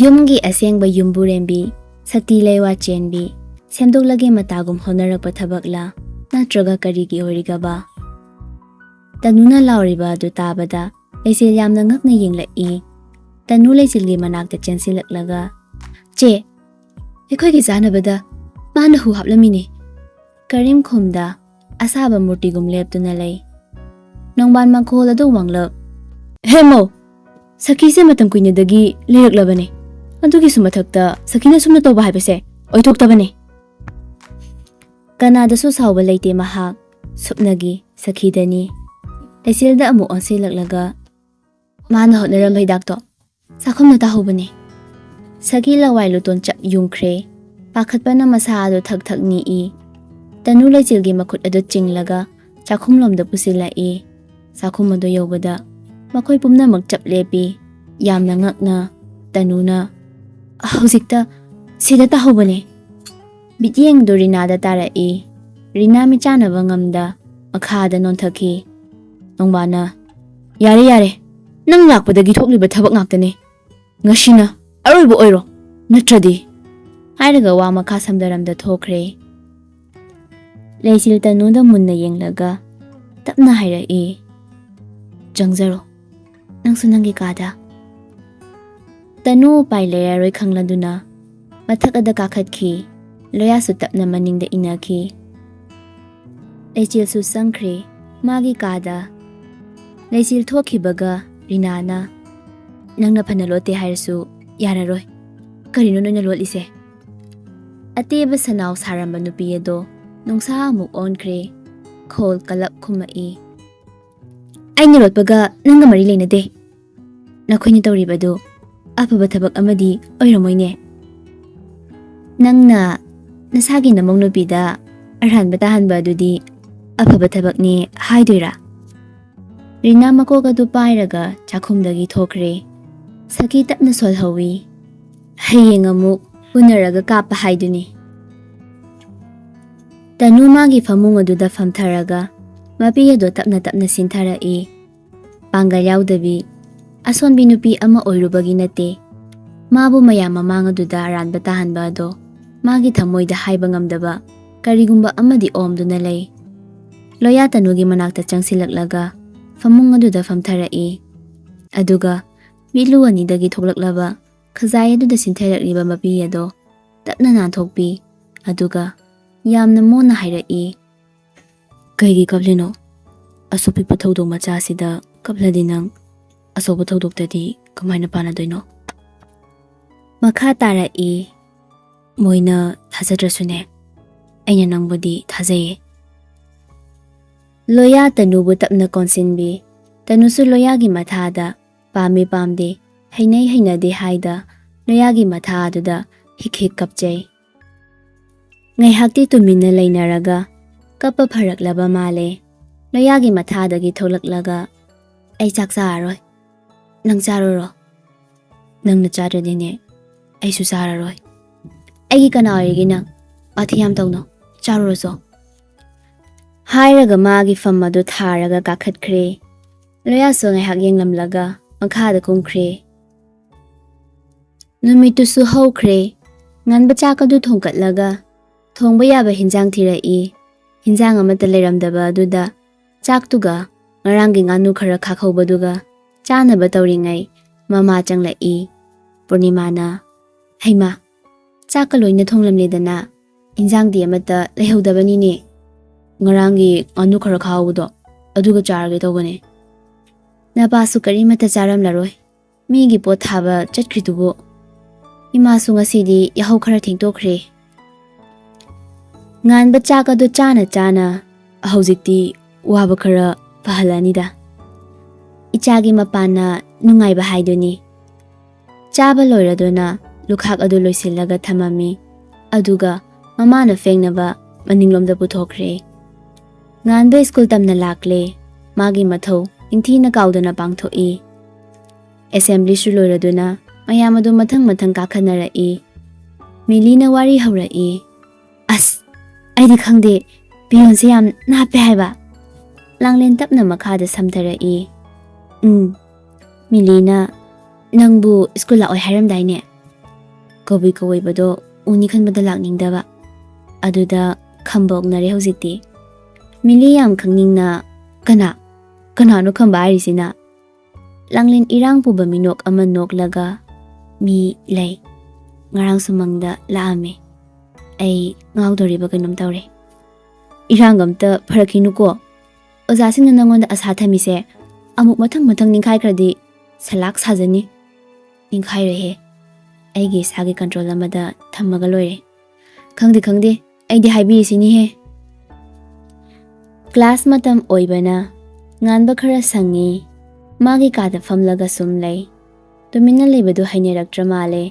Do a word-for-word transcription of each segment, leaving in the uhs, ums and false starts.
ꯌꯨꯝꯒꯤ ꯑꯁꯦꯡꯕ ꯌꯨꯝꯕꯨꯔꯦꯝꯕꯤ, ꯁꯛꯇꯤ ꯂꯩꯋꯥ ꯆꯦꯟꯕꯤ, ꯁꯦꯝꯗꯣꯛꯂꯒꯦ ꯃꯇꯥꯒꯨꯝ ꯍꯣꯠꯅꯔꯛꯄ ꯊꯕꯛꯂꯥ? ꯅꯠꯇ꯭ꯔꯒ ꯀꯔꯤꯒꯤ ꯑꯣꯏꯔꯤꯒꯕ? ꯇꯅꯨꯅ ꯂꯥꯎꯔꯤꯕ ꯑꯗꯨ ꯇꯥꯕꯗ ꯂꯩꯆꯤꯜ ꯌꯥꯝꯅ ꯉꯛꯅ ꯌꯦꯡꯂꯛꯏ꯫ ꯇꯅꯨ ꯂꯩꯆꯤꯜꯒꯤ ꯃꯅꯥꯛꯇ ꯆꯦꯟꯁꯤꯜꯂꯛꯂꯒ, "ꯆꯦ, ꯑꯩꯈꯣꯏꯒꯤ ꯆꯥꯅꯕꯗ ꯃꯥꯅ ꯍꯨ ꯍꯥꯞꯂꯝꯃꯤꯅꯦ"꯫ ꯀꯔꯤꯝ ꯈꯨꯝꯗ ꯑꯁꯥꯕ ꯃꯨꯔꯇꯤꯒꯨꯝ ꯂꯦꯞꯇꯨꯅ ꯂꯩ꯫ ꯅꯣꯡꯕꯥꯟ ꯃꯈꯣꯜ ꯑꯗꯨ ꯋꯥꯡꯂꯞ, "ꯍꯦ ꯃꯧ, ꯁꯈꯤꯁꯦ ꯃꯇꯝ ꯀꯨꯏꯅꯗꯒꯤ ꯂꯩꯔꯛꯂꯕꯅꯦ꯫ ꯑꯗꯨꯒꯤꯁꯨ ꯃꯊꯛꯇ ꯁꯈꯤꯅ ꯁꯨꯝꯅ ꯇꯧꯕ ꯍꯥꯏꯕꯁꯦ ꯑꯣꯏꯊꯣꯛꯇꯕꯅꯦ"꯫ ꯀꯅꯥꯗꯁꯨ ꯁꯥꯎꯕ ꯂꯩꯇꯦ ꯃꯍꯥꯛ, ꯁꯨꯞꯅꯒꯤ ꯁꯈꯤꯗꯅꯤ꯫ ꯂꯩꯆꯤꯜꯗ ꯑꯃꯨꯛ ꯑꯣꯟꯁꯤꯜꯂꯛꯂꯒ, "ꯃꯥꯅ ꯍꯣꯠꯅꯔꯝꯕ ꯍꯤꯗꯥꯛꯇꯣ ꯆꯥꯛꯈꯨꯝꯅ ꯇꯥꯍꯧꯕꯅꯦ"꯫ ꯁꯈꯤ ꯂꯋꯥꯏ ꯂꯨꯇꯣꯟ ꯆꯞ ꯌꯨꯡꯈ꯭ꯔꯦ꯫ ꯄꯥꯈꯠꯄꯅ ꯃꯁꯥ ꯑꯗꯨ ꯊꯛ ꯊꯛ ꯅꯤꯛꯏ꯫ ꯇꯅꯨ ꯂꯩꯆꯤꯜꯒꯤ ꯃꯈꯨꯠ ꯑꯗꯨ ꯆꯤꯡꯂꯒ ꯆꯥꯛꯈꯨꯝꯂꯣꯝꯗ ꯄꯨꯁꯤꯜꯂꯛꯏ꯫ ꯆꯥꯛꯈꯨꯝ ꯑꯗꯨ ꯌꯧꯕꯗ ꯃꯈꯣꯏ ꯄꯨꯝꯅꯃꯛ ꯆꯞ ꯂꯦꯞꯄꯤ꯫ ꯌꯥꯝꯅ ꯉꯛꯅ ꯇꯅꯨꯅ, "ꯍꯧꯖꯤꯛꯇ ꯁꯤꯗ ꯇꯥꯍꯧꯕꯅꯦ"꯫ ꯃꯤꯠꯌꯦꯡꯗꯨ ꯔꯤꯅꯥꯗ ꯇꯥꯔꯛꯏ꯫ ꯔꯤꯅꯥ ꯃꯤꯠꯆꯥꯟꯅꯕ ꯉꯝꯗ ꯃꯈꯥꯗ ꯅꯣꯟꯊꯈꯤ꯫ ꯅꯣꯡꯕꯥꯅ, "ꯌꯥꯔꯦ, ꯌꯥꯔꯦ, ꯅꯪ ꯂꯥꯛꯄꯗꯒꯤ ꯊꯣꯛꯂꯤꯕ ꯊꯕꯛ ꯉꯥꯛꯇꯅꯦ꯫ ꯉꯁꯤꯅ ꯑꯔꯣꯏꯕ ꯑꯣꯏꯔꯣ, ꯅꯠꯇ꯭ꯔꯗꯤ"꯫ ꯍꯥꯏꯔꯒ ꯋꯥ ꯃꯈꯥ ꯁꯝꯗꯔꯝꯗ ꯊꯣꯛꯈ꯭ꯔꯦ꯫ ꯂꯩꯆꯤꯜ ꯇꯅꯨꯗ ꯃꯨꯟꯅ ꯌꯦꯡꯂꯒ ꯇꯞꯅ ꯍꯥꯏꯔꯛꯏ, "ꯆꯪꯖꯔꯣ, ꯅꯪꯁꯨ ꯅꯪꯒꯤ ꯀꯥꯗ"꯫ ꯇꯅꯨ ꯎꯄꯥꯏ ꯂꯩꯔꯔꯣꯏ ꯈꯪꯂꯗꯨꯅ ꯃꯊꯛ ꯑꯗ ꯀꯥꯈꯠꯈꯤ꯫ ꯂꯣꯌꯥꯁꯨ ꯇꯞꯅ ꯃꯅꯤꯡꯗ ꯏꯟꯅꯈꯤ꯫ ꯂꯩꯆꯤꯜꯁꯨ ꯆꯪꯈ꯭ꯔꯦ ꯃꯥꯒꯤ ꯀꯥꯗ꯫ ꯂꯩꯆꯤꯜ ꯊꯣꯛꯈꯤꯕꯒ ꯔꯤꯅꯥꯅ, "ꯅꯪꯅ ꯐꯅ ꯂꯣꯠꯇꯦ ꯍꯥꯏꯔꯁꯨ ꯌꯥꯔꯔꯣꯏ꯫ ꯀꯔꯤꯅꯣ ꯅꯣꯏꯅ ꯂꯣꯠꯂꯤꯁꯦ?" ꯑꯇꯦꯕ ꯁꯅꯥꯎ ꯁꯥꯔꯝꯕ ꯅꯨꯄꯤ ꯑꯗꯣ ꯅꯨꯡꯁꯥ ꯑꯃꯨꯛ ꯑꯣꯟꯈ꯭ꯔꯦ꯫ ꯈꯣꯜ ꯀꯂꯞ ꯈꯨꯝꯃꯛꯏ, "ꯑꯩꯅ ꯂꯣꯠꯄꯒ ꯅꯪꯒ ꯃꯔꯤ ꯂꯩꯅꯗꯦ꯫ ꯅꯈꯣꯏꯅ ꯇꯧꯔꯤꯕꯗꯨ ꯑꯐꯕ ꯊꯕꯛ ꯑꯃꯗꯤ ꯑꯣꯏꯔꯝꯃꯣꯏꯅꯦ꯫ ꯅꯪꯅ ꯅꯁꯥꯒꯤ ꯅꯃꯧ ꯅꯨꯄꯤꯗ ꯑꯔꯥꯟꯕ ꯇꯥꯍꯟꯕ ꯑꯗꯨꯗꯤ ꯑꯐꯕ ꯊꯕꯛꯅꯦ ꯍꯥꯏꯗꯣꯏꯔꯥ?" ꯔꯤꯅꯥ ꯃꯀꯣꯛ ꯑꯗꯨ ꯄꯥꯏꯔꯒ ꯆꯥꯛꯈꯨꯝꯗꯒꯤ ꯊꯣꯛꯈ꯭ꯔꯦ꯫ ꯁꯈꯤ ꯇꯞꯅ ꯁꯣꯜꯍꯧꯏ꯫ "ꯍꯌꯦꯡ ꯑꯃꯨꯛ ꯎꯅꯔꯒ ꯀꯥꯞꯄ ꯍꯥꯏꯗꯨꯅꯤ"꯫ ꯇꯅꯨ ꯃꯥꯒꯤ ꯐꯃꯨꯡ ꯑꯗꯨꯗ ꯐꯝꯊꯔꯒ ꯃꯄꯤ ꯑꯗꯨ ꯇꯞꯅ ꯇꯞꯅ ꯁꯤꯟꯊꯔꯛꯏ꯫ ꯄꯥꯡꯒꯜ ꯌꯥꯎꯗꯕꯤ, ꯑꯁꯣꯟꯕꯤ ꯅꯨꯄꯤ ꯑꯃ ꯑꯣꯏꯔꯨꯕꯒꯤ ꯅꯠꯇꯦ꯫ ꯃꯥꯕꯨ ꯃꯌꯥꯝ ꯃꯃꯥꯡ ꯑꯗꯨꯗ ꯑꯔꯥꯟꯕ ꯇꯥꯍꯟꯕ ꯑꯗꯣ ꯃꯥꯒꯤ ꯊꯃꯣꯏꯗ ꯍꯥꯏꯕ ꯉꯝꯗꯕ ꯀꯔꯤꯒꯨꯝꯕ ꯑꯃꯗꯤ ꯑꯣꯝꯗꯨꯅ ꯂꯩ꯫ ꯂꯣꯌꯥ ꯇꯅꯨꯒꯤ ꯃꯅꯥꯛꯇ ꯆꯪꯁꯤꯜꯂꯛꯂꯒ ꯐꯃꯨꯡ ꯑꯗꯨꯗ ꯐꯝꯊꯔꯛꯏ꯫ ꯑꯗꯨꯒ ꯃꯤꯠꯂꯨ ꯑꯅꯤꯗꯒꯤ ꯊꯣꯛꯂꯛꯂꯕ ꯈꯖꯥꯏ ꯑꯗꯨꯗ ꯁꯤꯟꯊꯔꯛꯂꯤꯕ ꯃꯄꯤ ꯑꯗꯣ ꯇꯞꯅ ꯅꯥꯟꯊꯣꯛꯄꯤ꯫ ꯑꯗꯨꯒ ꯌꯥꯝꯅ ꯃꯣꯟꯅ ꯍꯥꯏꯔꯛꯏ, "ꯀꯩꯒꯤ ꯀꯞꯂꯤꯅꯣ? ꯑꯁꯨꯛ ꯄꯤꯛꯄ ꯊꯧꯗꯣꯛ ꯃꯆꯥꯁꯤꯗ ꯀꯞꯂꯗꯤ ꯅꯪ ꯑꯆꯧꯕ ꯊꯧꯗꯣꯛꯇꯗꯤ ꯀꯃꯥꯏꯅ ꯄꯥꯟꯅꯗꯣꯏꯅꯣ?" ꯃꯈꯥ ꯇꯥꯔꯛꯏ, "ꯃꯣꯏꯅ ꯊꯥꯖꯗ꯭ꯔꯁꯨꯅꯦ, ꯑꯩꯅ ꯅꯪꯕꯨꯗꯤ ꯊꯥꯖꯩꯌꯦ꯫" ꯂꯣꯌꯥ ꯇꯅꯨꯕꯨ ꯇꯞꯅ ꯀꯣꯟꯁꯤꯟꯕꯤ꯫ ꯇꯅꯨꯁꯨ ꯂꯣꯌꯥꯒꯤ ꯃꯊꯥꯗ ꯄꯥꯝꯃꯤ ꯄꯥꯝꯗꯦ, ꯍꯩꯅꯩ ꯍꯩꯅꯗꯦ ꯍꯥꯏꯗ ꯂꯣꯌꯥꯒꯤ ꯃꯊꯥ ꯑꯗꯨꯗ ꯍꯤꯛ ꯍꯤꯛ ꯀꯞꯆꯩ꯫ ꯉꯥꯏꯍꯥꯛꯇꯤ ꯇꯨꯃꯤꯟꯅ ꯂꯩꯅꯔꯒ ꯀꯞꯄ ꯐꯔꯛꯂꯕ ꯃꯥꯜꯂꯦ꯫ ꯂꯣꯌꯥꯒꯤ ꯃꯊꯥꯗꯒꯤ ꯊꯣꯛꯂꯛꯂꯒ, "ꯑꯩ ꯆꯥꯛ ꯆꯥꯔꯔꯣꯏ꯫ ꯅꯪ ꯆꯥꯔꯨꯔꯣ꯫ ꯅꯪꯅ ꯆꯥꯗ꯭ꯔꯗꯤꯅꯦ, ꯑꯩꯁꯨ ꯆꯥꯔꯔꯣꯏ꯫ ꯑꯩꯒꯤ ꯀꯅꯥ ꯑꯣꯏꯔꯤꯒꯦ ꯅꯪ? ꯋꯥꯊꯤ ꯌꯥꯝ ꯇꯧꯅꯣ꯫ ꯆꯥꯔꯨꯔꯣ ꯆꯣ꯫" ꯍꯥꯏꯔꯒ ꯃꯥꯒꯤ ꯐꯝ ꯑꯗꯨ ꯊꯥꯔꯒ ꯀꯥꯈꯠꯈ꯭ꯔꯦ꯫ ꯂꯣꯌꯥꯁꯨ ꯉꯥꯏꯍꯥꯛ ꯌꯦꯡꯂꯝꯂꯒ ꯃꯈꯥꯗ ꯀꯨꯝꯈ꯭ꯔꯦ꯫ ꯅꯨꯃꯤꯠꯇꯨꯁꯨ ꯍꯧꯈ꯭ꯔꯦ꯫ ꯉꯟꯕ ꯆꯥꯛ ꯑꯗꯨ ꯊꯣꯡꯒꯠꯂꯒ ꯊꯣꯡꯕ ꯌꯥꯕ ꯍꯤꯟꯖꯥꯡ ꯊꯤꯔꯛꯏ꯫ ꯍꯤꯟꯖꯥꯡ ꯑꯃꯠꯇ ꯂꯩꯔꯝꯗꯕ ꯑꯗꯨꯗ ꯆꯥꯛꯇꯨꯒ ꯉꯔꯥꯡꯒꯤ ꯉꯥꯅꯨ ꯈꯔ ꯈꯥꯛꯍꯧꯕꯗꯨꯒ ꯆꯥꯅꯕ ꯇꯧꯔꯤꯉꯩ ꯃꯃꯥ ꯆꯪꯂꯛꯏ꯫ ꯄꯨꯔꯅꯤꯃꯥꯅ, "ꯍꯩꯃꯥ, ꯆꯥꯛꯀ ꯂꯣꯏꯅ ꯊꯣꯡꯂꯝꯂꯦꯗꯅ, ꯍꯤꯟꯖꯥꯡꯗꯤ ꯑꯃꯠꯇ ꯂꯩꯍꯧꯗꯕꯅꯤꯅꯦ꯫ ꯉꯔꯥꯡꯒꯤ ꯉꯥꯅꯨ ꯈꯔ ꯈꯥꯛꯍꯧꯕꯗꯣ ꯑꯗꯨꯒ ꯆꯥꯔꯒꯦ ꯇꯧꯕꯅꯦ꯫ ꯅꯄꯥꯁꯨ ꯀꯔꯤꯃꯠꯇ ꯆꯥꯔꯝꯂꯔꯣꯏ꯫ ꯃꯤꯒꯤ ꯄꯣꯠ ꯊꯥꯕ ꯆꯠꯈ꯭ꯔꯤꯗꯨꯕꯨ꯫ ꯏꯃꯥꯁꯨ ꯉꯁꯤꯗꯤ ꯌꯥꯍꯧ ꯈꯔ ꯊꯦꯡꯇꯣꯛꯈ꯭ꯔꯦ꯫" ꯉꯥꯟꯕ ꯆꯥꯛ ꯑꯗꯨ ꯆꯥꯅ ꯆꯥꯅ ꯍꯧꯖꯤꯛꯇꯤ ꯋꯥꯕ ꯈꯔ ꯐꯍꯜꯂꯅꯤꯗ꯫ ꯏꯆꯥꯒꯤ ꯃꯄꯥꯟꯅ ꯅꯨꯡꯉꯥꯏꯕ ꯍꯥꯏꯗꯨꯅꯤ꯫ ꯆꯥꯕ ꯂꯣꯏꯔꯗꯨꯅ ꯂꯨꯈꯥꯛ ꯑꯗꯨ ꯂꯣꯏꯁꯤꯜꯂꯒ ꯊꯝꯃꯝꯃꯤ꯫ ꯑꯗꯨꯒ ꯃꯃꯥꯅ ꯐꯦꯡꯅꯕ ꯃꯅꯤꯡꯂꯣꯝꯗ ꯄꯨꯊꯣꯛꯈ꯭ꯔꯦ꯫ ꯉꯥꯟꯕ ꯁ꯭ꯀꯨꯜ ꯇꯝꯅ ꯂꯥꯛꯂꯦ꯫ ꯃꯥꯒꯤ ꯃꯊꯧ ꯅꯤꯡꯊꯤꯅ ꯀꯥꯎꯗꯅ ꯄꯥꯡꯊꯣꯛꯏ꯫ ꯑꯦꯁꯦꯝꯕ꯭ꯂꯤꯁꯨ ꯂꯣꯏꯔꯗꯨꯅ ꯃꯌꯥꯝ ꯑꯗꯨ ꯃꯊꯪ ꯃꯊꯪ ꯀꯥꯈꯠꯅꯔꯛꯏ꯫ ꯃꯤꯂꯤꯅ ꯋꯥꯔꯤ ꯍꯧꯔꯛꯏ꯫ "ꯑꯁ, ꯑꯩꯗꯤ ꯈꯪꯗꯦ, ꯄꯤꯌꯣꯟꯁꯦ ꯌꯥꯝ ꯅꯥꯞꯄꯦ ꯍꯥꯏꯕ꯫" ꯂꯥꯡꯂꯦꯟ ꯇꯞꯅ ꯃꯈꯥꯗ ꯁꯝꯊꯔꯛꯏ꯫ "ꯎꯝ꯫" ꯃꯤꯂꯤꯅ, "ꯅꯪꯕꯨ ꯁ꯭ꯀꯨꯜ ꯂꯥꯛꯑꯣꯏ ꯍꯥꯏꯔꯝꯗꯥꯏꯅꯦ?" ꯀꯧꯕꯤ ꯀꯧꯕꯤꯕꯗꯣ ꯎꯅꯤ ꯈꯟꯕꯗ ꯂꯥꯛꯅꯤꯡꯗꯕ꯫ ꯑꯗꯨꯗ ꯈꯝꯕ ꯑꯣꯛꯅꯔꯦ ꯍꯧꯖꯤꯛꯇꯤ꯫ ꯃꯤꯂꯤ ꯌꯥꯝ ꯈꯪꯅꯤꯡꯅ, "ꯀꯅꯥ? ꯀꯅꯥꯅꯣ ꯈꯝꯕ ꯍꯥꯏꯔꯤꯁꯤꯅ?" ꯂꯥꯡꯂꯦꯟ ꯏꯔꯥꯡ ꯄꯨꯕ ꯃꯤꯅꯣꯛ ꯑꯃ ꯅꯣꯛꯂꯒ, "ꯃꯤ ꯂꯩ꯫ ꯉꯔꯥꯡꯁꯨ ꯃꯪꯗ ꯂꯥꯛꯑꯝꯃꯤ꯫ ꯑꯩ ꯉꯥꯎꯗꯣꯔꯤꯕ ꯀꯩꯅꯣꯝ ꯇꯧꯔꯦ꯫ ꯏꯔꯥꯡ ꯑꯝꯇ ꯐꯔꯛꯈꯤꯅꯨꯀꯣ꯫ ꯑꯣꯖꯥꯁꯤꯡꯅ ꯅꯪꯉꯣꯟꯗ ꯑꯁꯥ ꯊꯝꯃꯤꯁꯦ ꯑꯃꯨꯛ ꯃꯊꯪ ꯃꯊꯪ ꯅꯤꯡꯈꯥꯏꯈ꯭ꯔꯗꯤ ꯁꯂꯥꯛ ꯁꯥꯖꯅꯤ꯫" "ꯅꯤꯡꯈꯥꯏꯔꯣꯏꯍꯦ꯫ ꯑꯩꯒꯤ ꯏꯁꯥꯒꯤ ꯀꯟꯇ꯭ꯔꯣꯜ ꯑꯃꯗ ꯊꯝꯃꯒ ꯂꯣꯏꯔꯦ꯫" "ꯈꯪꯗꯦ, ꯈꯪꯗꯦ꯫ ꯑꯩꯗꯤ ꯍꯥꯏꯕꯤꯔꯤꯁꯤꯅꯤꯍꯦ꯫" ꯀ꯭ꯂꯥꯁ ꯃꯇꯝ ꯑꯣꯏꯕꯅ ꯉꯥꯟꯕ ꯈꯔ ꯁꯪꯉꯤ꯫ ꯃꯥꯒꯤ ꯀꯥꯗ ꯐꯝꯂꯒ ꯁꯨꯝ ꯂꯩ꯫ ꯇꯨꯃꯤꯟꯅ ꯂꯩꯕꯗꯨ ꯍꯩꯅꯔꯛꯇ꯭ꯔ ꯃꯥꯜꯂꯦ꯫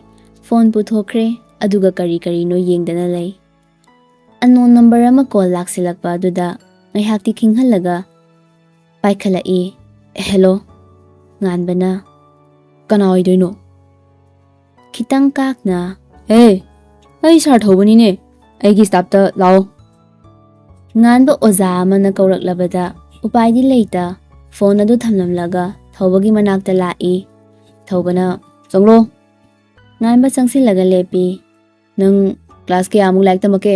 ꯐꯣꯟ ꯄꯨꯊꯣꯛꯈ꯭ꯔꯦ, ꯑꯗꯨꯒ ꯀꯔꯤ ꯀꯔꯤꯅꯣ ꯌꯦꯡꯗꯅ ꯂꯩ꯫ ꯑꯟꯅꯣꯟ ꯅꯝꯕꯔ ꯑꯃ ꯀꯣꯜ ꯂꯥꯛꯁꯤꯜꯂꯛꯄ ꯑꯗꯨꯗ ꯉꯥꯏꯍꯥꯛꯇꯤ ꯈꯤꯡꯍꯜꯂꯒ ꯄꯥꯏꯈꯠꯂꯛꯏ꯫ "ꯍꯦꯂꯣ꯫" ꯉꯥꯟꯕꯅ, "ꯀꯅꯥ ꯑꯣꯏꯗꯣꯏꯅꯣ?" ꯈꯤꯇꯪ ꯀꯥꯛꯅ, "ꯍꯦ, ꯑꯩ ꯁꯥꯔ ꯊꯧꯕꯅꯤꯅꯦ꯫ ꯑꯩꯒꯤ ꯁ꯭ꯇꯥꯐꯇ ꯂꯥꯛꯑꯣ꯫" ꯉꯥꯟꯕ ꯑꯣꯖꯥ ꯑꯃꯅ ꯀꯧꯔꯛꯂꯕꯗ ꯎꯄꯥꯏꯗꯤ ꯂꯩꯇ ꯐꯣꯟ ꯑꯗꯨ ꯊꯝꯂꯝꯂꯒ ꯊꯧꯕꯒꯤ ꯃꯅꯥꯛꯇ ꯂꯥꯛꯏ꯫ ꯊꯧꯕꯅ, "ꯆꯪꯂꯣ꯫" ꯉꯥꯟꯕ ꯆꯪꯁꯤꯜꯂꯒ ꯂꯦꯞꯄꯤ꯫ "ꯅꯪ ꯀ꯭ꯂꯥꯁ ꯀꯌꯥꯃꯨꯛ ꯂꯥꯏꯔꯤꯛ ꯇꯝꯃꯛꯀꯦ?"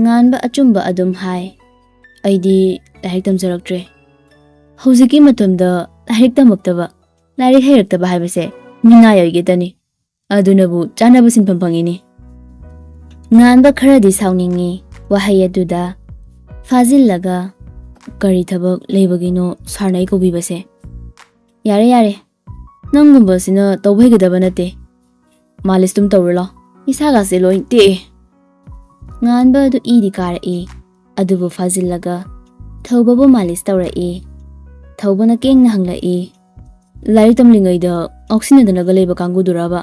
ꯉꯥꯟꯕ ꯑꯆꯨꯝꯕ ꯑꯗꯨꯝ ꯍꯥꯏ꯫ "ꯑꯩꯗꯤ ꯂꯥꯏꯔꯤꯛ ꯇꯝꯖꯔꯛꯇ꯭ꯔꯦ꯫" ꯍꯧꯖꯤꯛꯀꯤ ꯃꯇꯝꯗ ꯂꯥꯏꯔꯤꯛ ꯇꯝꯃꯛꯇꯕ, ꯂꯥꯏꯔꯤꯛ ꯍꯩꯔꯛꯇꯕ ꯍꯥꯏꯕꯁꯦ ꯃꯤꯅꯥꯏ ꯑꯣꯏꯒꯦꯗꯅꯤ꯫ ꯑꯗꯨꯅꯕꯨ ꯆꯥꯅꯕ ꯁꯤꯟꯐꯝ ꯐꯪꯉꯤꯅꯤ꯫ ꯉꯥꯟꯕ ꯈꯔꯗꯤ ꯁꯥꯎꯅꯤꯡꯉꯤ ꯋꯥꯍꯩ ꯑꯗꯨꯗ꯫ ꯐꯥꯖꯤꯜꯂꯒ, "ꯀꯔꯤ ꯊꯕꯛ ꯂꯩꯕꯒꯤꯅꯣ ꯁꯥꯔꯅ ꯑꯩ ꯀꯧꯕꯤꯕꯁꯦ?" "ꯌꯥꯔꯦ, ꯌꯥꯔꯦ꯫ ꯅꯪꯒꯨꯝꯕꯁꯤꯅ ꯇꯧꯕ ꯍꯩꯒꯗꯕ ꯅꯠꯇꯦ꯫ ꯃꯥꯂꯤꯁ ꯇꯨꯝ ꯇꯧꯔꯨ ꯂꯥꯎ꯫ ꯏꯁꯥꯒꯁꯦ ꯂꯣꯏ ꯇꯦꯛꯑꯦ꯫" ꯉꯥꯟꯕ ꯑꯗꯨ ꯏꯗꯤ ꯀꯥꯔꯛꯏ꯫ ꯑꯗꯨꯕꯨ ꯐꯥꯖꯤꯜꯂꯒ ꯊꯧꯕꯕꯨ ꯃꯥꯂꯤꯁ ꯇꯧꯔꯛꯏ꯫ ꯊꯧꯕꯅ ꯀꯦꯡꯅ ꯍꯪꯂꯛꯏ, "ꯂꯥꯏꯔꯤꯛ ꯇꯝꯂꯤꯉꯩꯗ ꯉꯥꯎꯁꯤꯟꯅꯗꯅꯒ ꯂꯩꯕ ꯀꯥꯡꯕꯨꯗꯨꯔꯕ?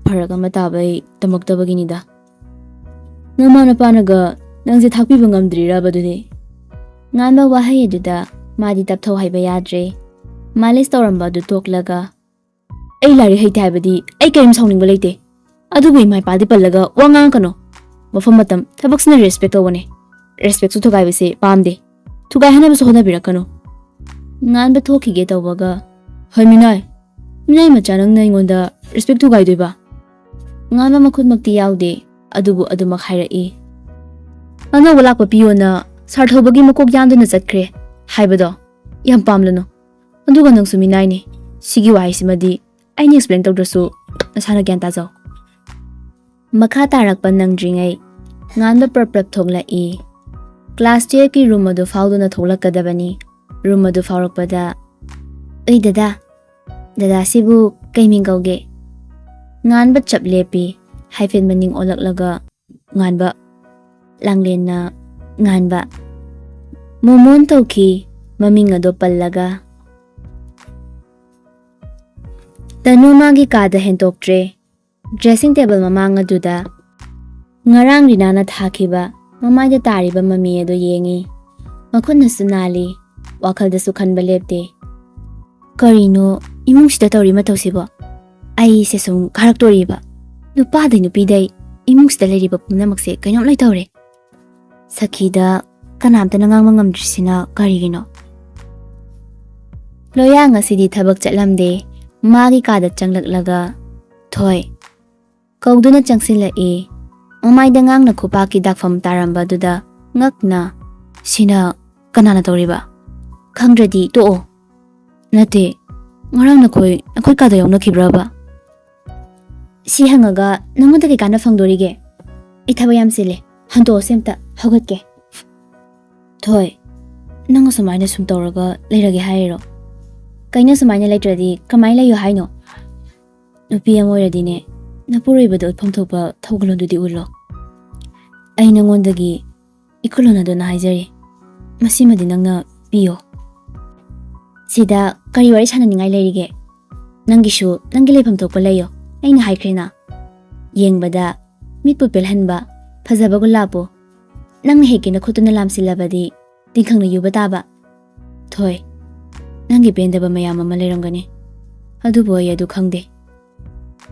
ꯐꯔꯛ ꯑꯃ ꯇꯥꯕꯩ ꯇꯝꯃꯛꯇꯕꯒꯤꯅꯤꯗ꯫ ꯅꯃꯥ ꯅꯄꯥꯅꯒ ꯅꯪꯁꯦ ꯊꯥꯛꯄꯤꯕ ꯉꯝꯗ꯭ꯔꯤꯔꯕ ꯑꯗꯨꯗꯤ?" ꯉꯥꯟꯕ ꯋꯥꯍꯩ ꯑꯗꯨꯗ ꯃꯥꯗꯤ ꯇꯞꯊꯧ ꯍꯥꯏꯕ ꯌꯥꯗ꯭ꯔꯦ꯫ ꯃꯥꯂꯤꯁ ꯇꯧꯔꯝꯕ ꯑꯗꯨ ꯇꯣꯛꯂꯒ, "ꯑꯩ ꯂꯥꯏꯔꯤꯛ ꯍꯩꯇꯦ ꯍꯥꯏꯕꯗꯤ ꯑꯩ ꯀꯔꯤꯝ ꯁꯥꯎꯅꯤꯡꯕ ꯂꯩꯇꯦ꯫ ꯑꯗꯨꯕꯨ ꯏꯃꯥ ꯏꯄꯥꯗꯤ ꯄꯜꯂꯒ ꯋꯥ ꯉꯥꯡꯉꯛꯀꯅꯣ꯫ ꯃꯐꯝ ꯃꯇꯝ, ꯊꯕꯛꯁꯤꯅ ꯔꯦꯁꯄꯦꯛ ꯇꯧꯕꯅꯦ꯫ ꯔꯦꯁꯄꯦꯛꯁꯨ ꯊꯨꯒꯥꯏꯕꯁꯦ ꯄꯥꯝꯗꯦ꯫ ꯊꯨꯒꯥꯏꯍꯟꯅꯕꯁꯨ ꯍꯣꯠꯅꯕꯤꯔꯛꯀꯅꯨ꯫" ꯉꯥꯟꯕ ꯊꯣꯛꯈꯤꯒꯦ ꯇꯧꯕꯒ, "ꯍꯣꯏ ꯃꯤꯅꯥꯏ, ꯃꯤꯅꯥꯏ ꯃꯆꯥ, ꯅꯪꯅ ꯑꯩꯉꯣꯟꯗ ꯔꯦꯁꯄꯦꯛ ꯊꯨꯒꯥꯏꯗꯣꯏꯕ? ꯉꯥꯟꯕ ꯃꯈꯨꯠꯃꯛꯇꯤ ꯌꯥꯎꯗꯦ, ꯑꯗꯨꯕꯨ ꯑꯗꯨꯃꯛ ꯍꯥꯏꯔꯛꯏ꯫ ꯑꯅꯧꯕ ꯂꯥꯛꯄ ꯄꯤꯌꯣꯅ ꯁꯥꯔ ꯊꯧꯕꯒꯤ ꯃꯀꯣꯛ ꯌꯥꯟꯗꯨꯅ ꯆꯠꯈ꯭ꯔꯦ ꯍꯥꯏꯕꯗꯣ ꯌꯥꯝ ꯄꯥꯝꯂꯅꯨ꯫ ꯑꯗꯨꯒ ꯅꯪꯁꯨ ꯃꯤꯅꯥꯏꯅꯤ꯫ ꯁꯤꯒꯤ ꯋꯥꯍꯩꯁꯤꯃꯗꯤ ꯑꯩꯅ ꯑꯦꯛꯁꯄ꯭ꯂꯦꯟ ꯇꯧꯗ꯭ꯔꯁꯨ ꯅꯁꯥꯅ ꯒ꯭ꯌꯥꯟ ꯇꯥꯖꯧ꯫ ꯃꯈꯥ ꯇꯥꯔꯛꯄ ꯅꯪꯗ꯭ꯔꯤꯉꯩ ꯉꯥꯟꯕ ꯄ꯭ꯔꯞ ꯄ꯭ꯔꯞ ꯊꯣꯛꯂꯛꯏ꯫ ꯀ꯭ꯂꯥꯁ ꯇꯨꯌꯦꯜꯐꯀꯤ ꯔꯨꯝ ꯑꯗꯨ ꯐꯥꯎꯗꯨꯅ ꯊꯣꯛꯂꯛꯀꯗꯕꯅꯤ꯫ ꯔꯨꯝ ꯑꯗꯨ ꯐꯥꯎꯔꯛꯄꯗ, "ꯑꯩ ꯗꯗꯥ, ꯗꯗꯥꯁꯤꯕꯨ ꯀꯩ ꯃꯤꯡ ꯀꯧꯒꯦ?" ꯉꯥꯟꯕ ꯆꯞ ꯂꯦꯞꯄꯤ꯫ ꯍꯥꯏꯐꯦꯠ ꯃꯅꯤꯡ ꯑꯣꯜꯂꯛꯂꯒ ꯉꯥꯟꯕ, ꯂꯥꯡꯂꯦꯟꯅ ꯉꯥꯟꯕ, ꯃꯣꯃꯣꯟ ꯇꯧꯈꯤ꯫ ꯃꯃꯤꯡ ꯑꯗꯣ ꯄꯜꯂꯒ ꯇꯅꯨ ꯃꯥꯒꯤ ꯀꯥꯗ ꯍꯦꯟꯇꯣꯛꯇ꯭ꯔꯦ꯫ ꯗ꯭ꯔꯦꯁꯤꯡ ꯇꯦꯕꯜ ꯃꯃꯥꯡ ꯑꯗꯨꯗ ꯉꯔꯥꯡ ꯔꯤꯅꯥꯅ ꯊꯥꯈꯤꯕ ꯃꯃꯥꯏꯗ ꯇꯥꯔꯤꯕ ꯃꯃꯤ ꯑꯗꯨ ꯌꯦꯡꯉꯤ꯫ ꯃꯈꯨꯠꯅꯁꯨ ꯅꯥꯜꯂꯤ, ꯋꯥꯈꯜꯗꯁꯨ ꯈꯟꯕ ꯂꯦꯞꯇꯦ꯫ "ꯀꯔꯤꯅꯣ ꯏꯃꯨꯡꯁꯤꯗ ꯇꯧꯔꯤ ꯃꯇꯧꯁꯤꯕꯣ? ꯑꯩꯁꯦ ꯁꯨꯝ ꯀꯥꯔꯛꯇꯣꯔꯤꯕ꯫ ꯅꯨꯄꯥꯗꯩ ꯅꯨꯄꯤꯗꯩ ꯏꯃꯨꯡꯁꯤꯗ ꯂꯩꯔꯤꯕ ꯄꯨꯝꯅꯃꯛꯁꯦ ꯀꯩꯅꯣꯝ ꯂꯣꯏ ꯇꯧꯔꯦ꯫ ꯁꯈꯤꯗ ꯀꯅꯥꯝꯇꯅ ꯉꯥꯡꯕ ꯉꯝꯗ꯭ꯔꯤꯁꯤꯅ ꯀꯔꯤꯒꯤꯅꯣ?" ꯂꯣꯌꯥ ꯉꯁꯤꯗꯤ ꯊꯕꯛ ꯆꯠꯂꯝꯗꯦ꯫ ꯃꯥꯒꯤ ꯀꯥꯗ ꯆꯪꯂꯛꯂꯒ, "ꯊꯣꯏ" ꯀꯧꯗꯨꯅ ꯆꯪꯁꯤꯜꯂꯛꯏ꯫ ꯃꯃꯥꯏꯗ ꯉꯥꯡꯅ ꯈꯨꯄꯥꯛꯀꯤ ꯗꯥꯛꯐꯝ ꯇꯥꯔꯝꯕꯗꯨꯗ ꯉꯛꯅ, "ꯁꯤꯅ ꯀꯅꯥꯅ ꯇꯧꯔꯤꯕ? ꯈꯪꯗ꯭ꯔꯗꯤ ꯇꯣꯛꯑꯣ꯫ ꯅꯠꯇꯦ, ꯉꯔꯥꯡ ꯅꯈꯣꯏ, ꯅꯈꯣꯏ ꯀꯥꯗ ꯌꯥꯎꯅꯈꯤꯕ꯭ꯔꯕ?" "ꯁꯤ ꯍꯪꯉꯒ ꯅꯪꯉꯣꯟꯗ ꯀꯩ ꯀꯥꯟꯅ ꯐꯪꯗꯣꯔꯤꯒꯦ? ꯑꯩ ꯊꯕꯛ ꯌꯥꯝ ꯆꯤꯜꯂꯦ, ꯍꯟꯗꯣꯛꯑꯁꯦ ꯑꯝꯇ, ꯍꯧꯒꯠꯀꯦ꯫" "ꯊꯣꯏ, ꯅꯪ ꯑꯁꯨꯃꯥꯏꯅ ꯁꯨꯝ ꯇꯧꯔꯒ ꯂꯩꯔꯒꯦ ꯍꯥꯏꯔꯤꯔꯣ? ꯀꯩꯅꯣ, ꯁꯨꯃꯥꯏꯅ ꯂꯩꯇ꯭ꯔꯗꯤ ꯀꯃꯥꯏꯅ ꯂꯩꯌꯨ ꯍꯥꯏꯅꯣ? ꯅꯨꯄꯤ ꯑꯃ ꯑꯣꯏꯔꯗꯤꯅꯦ, ꯅꯄꯨꯔꯣꯏꯕꯗꯨꯗ ꯎꯠꯐꯝ ꯊꯣꯛꯄ ꯊꯧꯒꯜꯂꯣꯟꯗꯨꯗꯤ ꯎꯠꯂꯣ꯫ ꯑꯩ ꯅꯉꯣꯟꯗꯒꯤ ꯏꯈꯨꯠꯂꯣꯟ ꯑꯗꯨꯅ ꯍꯥꯏꯖꯔꯤ, ꯃꯁꯤꯃꯗꯤ ꯅꯪꯅ ꯄꯤꯌꯣ꯫" "ꯁꯤꯗ ꯀꯔꯤ ꯋꯥꯔꯤ ꯁꯥꯟꯅꯅꯤꯡꯉꯥꯏ ꯂꯩꯔꯤꯒꯦ? ꯅꯪꯒꯤꯁꯨ ꯅꯪꯒꯤ ꯂꯩꯐꯝ ꯊꯣꯛꯄ ꯂꯩꯌꯣ, ꯑꯩꯅ ꯍꯥꯏꯈ꯭ꯔꯦꯅ꯫ ꯌꯦꯡꯕꯗ ꯃꯤꯠꯄꯨ ꯄꯦꯜꯍꯟꯕ ꯐꯖꯕ ꯒꯨꯂꯥꯞꯄꯨ ꯅꯪꯅ ꯍꯦꯛꯀꯦꯅ ꯈꯨꯠꯇꯨꯅ ꯂꯥꯝꯁꯤꯜꯂꯕꯗꯤ ꯇꯤꯡꯈꯪꯅ ꯌꯨꯕ ꯇꯥꯕ꯫ ꯊꯣꯏ, ꯅꯪꯒꯤ ꯄꯦꯟꯗꯕ ꯃꯌꯥꯝ ꯑꯃ ꯂꯩꯔꯝꯒꯅꯤ, ꯑꯗꯨꯕꯨ ꯑꯩ ꯑꯗꯨ ꯈꯪꯗꯦ꯫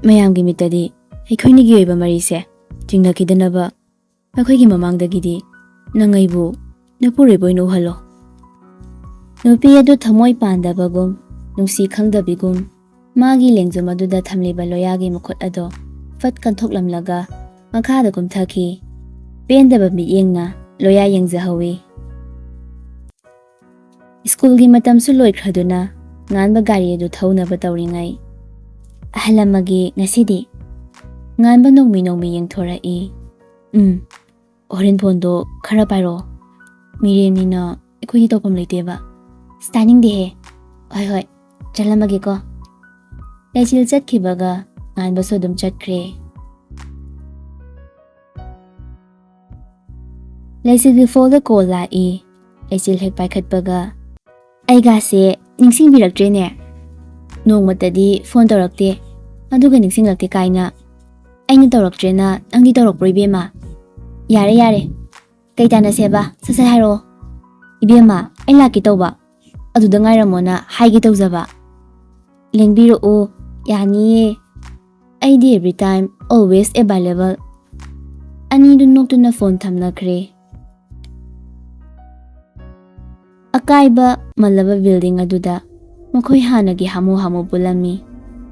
ꯃꯌꯥꯝꯒꯤ ꯃꯤꯠꯇꯗꯤ ꯑꯩꯈꯣꯏꯅꯤꯒꯤ ꯑꯣꯏꯕ ꯃꯔꯤꯁꯦ ꯆꯤꯡꯅꯈꯤꯗꯅꯕ ꯃꯈꯣꯏꯒꯤ ꯃꯃꯥꯡꯗꯒꯤꯗꯤ ꯅꯪ ꯑꯩꯕꯨ ꯅꯄꯨꯔꯣꯏꯕ ꯑꯣꯏꯅ ꯎꯍꯜꯂꯣ꯫" ꯅꯨꯄꯤ ꯑꯗꯨ ꯊꯃꯣꯏ ꯄꯥꯟꯗꯕꯒꯨꯝ, ꯅꯨꯡꯁꯤ ꯈꯪꯗꯕꯤꯒꯨꯝ, ꯃꯥꯒꯤ ꯂꯦꯡꯖꯨꯝ ꯑꯗꯨꯗ ꯊꯝꯂꯤꯕ ꯂꯣꯌꯥꯒꯤ ꯃꯈꯨꯠ ꯑꯗꯣ ꯐꯠ ꯀꯟꯊꯣꯛꯂꯝꯂꯒ ꯃꯈꯥꯗ ꯀꯨꯝꯊꯈꯤ꯫ ꯄꯦꯟꯗꯕ ꯃꯤꯠꯌꯦꯡꯅ ꯂꯣꯌꯥ ꯌꯦꯡꯖꯍꯧꯏ꯫ ꯁ꯭ꯀꯨꯜꯒꯤ ꯃꯇꯝꯁꯨ ꯂꯣꯏꯈ꯭ꯔꯗꯨꯅ ꯉꯥꯟꯕ ꯒꯥꯔꯤ ꯑꯗꯨ ꯊꯧꯅꯕ ꯇꯧꯔꯤꯉꯩ, "ꯑꯍꯜ ꯑꯃꯒꯤ ꯉꯁꯤꯗꯤ?" ꯉꯥꯟꯕ ꯅꯣꯡꯃꯤ ꯅꯣꯡꯃꯤ ꯌꯦꯡꯊꯣꯔꯛꯏ꯫ "ꯎꯝ, ꯍꯣꯔꯦꯟ ꯐꯣꯟꯗꯣ ꯈꯔ ꯄꯥꯏꯔꯛꯑꯣ꯫ ꯃꯤꯔꯦꯝꯅꯤꯅ ꯑꯩꯈꯣꯏꯗꯤ ꯇꯧꯐꯝ ꯂꯩꯇꯦꯕ꯫" "ꯑꯁ, ꯇꯥꯅꯤꯡꯗꯦꯍꯦ꯫ ꯍꯣꯏ, ꯍꯣꯏ, ꯆꯠꯂꯝꯃꯒꯦꯀꯣ꯫" ꯂꯩꯆꯤꯜ ꯆꯠꯈꯤꯕꯒ ꯉꯥꯟꯕꯁꯨ ꯑꯗꯨꯝ ꯆꯠꯈ꯭ꯔꯦ꯫ ꯂꯩꯆꯤꯜꯒꯤ ꯐꯣꯟꯗ ꯀꯣꯜ ꯂꯥꯛꯏ꯫ ꯂꯩꯆꯤꯜ ꯍꯦꯛ ꯄꯥꯏꯈꯠꯄꯒ, "ꯑꯩꯒꯥꯁꯦ ꯅꯤꯡꯁꯤꯡꯕꯤꯔꯛꯇ꯭ꯔꯦꯅꯦ꯫ ꯅꯣꯡꯃꯇꯗꯤ ꯐꯣꯟ ꯇꯧꯔꯛꯇꯦ, ꯑꯗꯨꯒ ꯅꯤꯡꯁꯤꯡꯂꯛꯇꯦ ꯀꯥꯏꯅ꯫ ꯑꯩꯅ ꯇꯧꯔꯛꯇ꯭ꯔꯦꯅ ꯅꯪꯗꯤ ꯇꯧꯔꯛꯄ꯭ꯔꯣ, ꯏꯕꯦꯝꯃ? ꯌꯥꯔꯦ, ꯌꯥꯔꯦ꯫ ꯀꯩ ꯇꯥꯟꯅꯁꯦꯕ? ꯁꯠ ꯁꯠ ꯍꯥꯏꯔꯛꯑꯣ꯫" "ꯏꯕꯦꯝꯃ, ꯑꯩ ꯂꯥꯛꯀꯦ ꯇꯧꯕ꯫ ꯑꯗꯨꯗ ꯉꯥꯏꯔꯝꯃꯣꯅ ꯍꯥꯏꯒꯦ ꯇꯧꯖꯕ꯫" "ꯂꯦꯡꯕꯤꯔꯛꯎ, ꯌꯥꯅꯤꯌꯦ꯫ ꯑꯩꯗꯤ every time, always available꯫" ꯑꯅꯤꯗꯨ ꯅꯣꯛꯇꯨꯅ ꯐꯣꯟ ꯊꯝꯅꯈ꯭ꯔꯦ꯫ ꯑꯀꯥꯏꯕ ꯃꯜꯂꯕ ꯕꯤꯜꯗꯤꯡ ꯑꯗꯨꯗ ꯃꯈꯣꯏ ꯍꯥꯟꯅꯒꯤ ꯍꯥꯃꯨ ꯍꯥꯃꯨ ꯄꯨꯜꯂꯝꯃꯤ꯫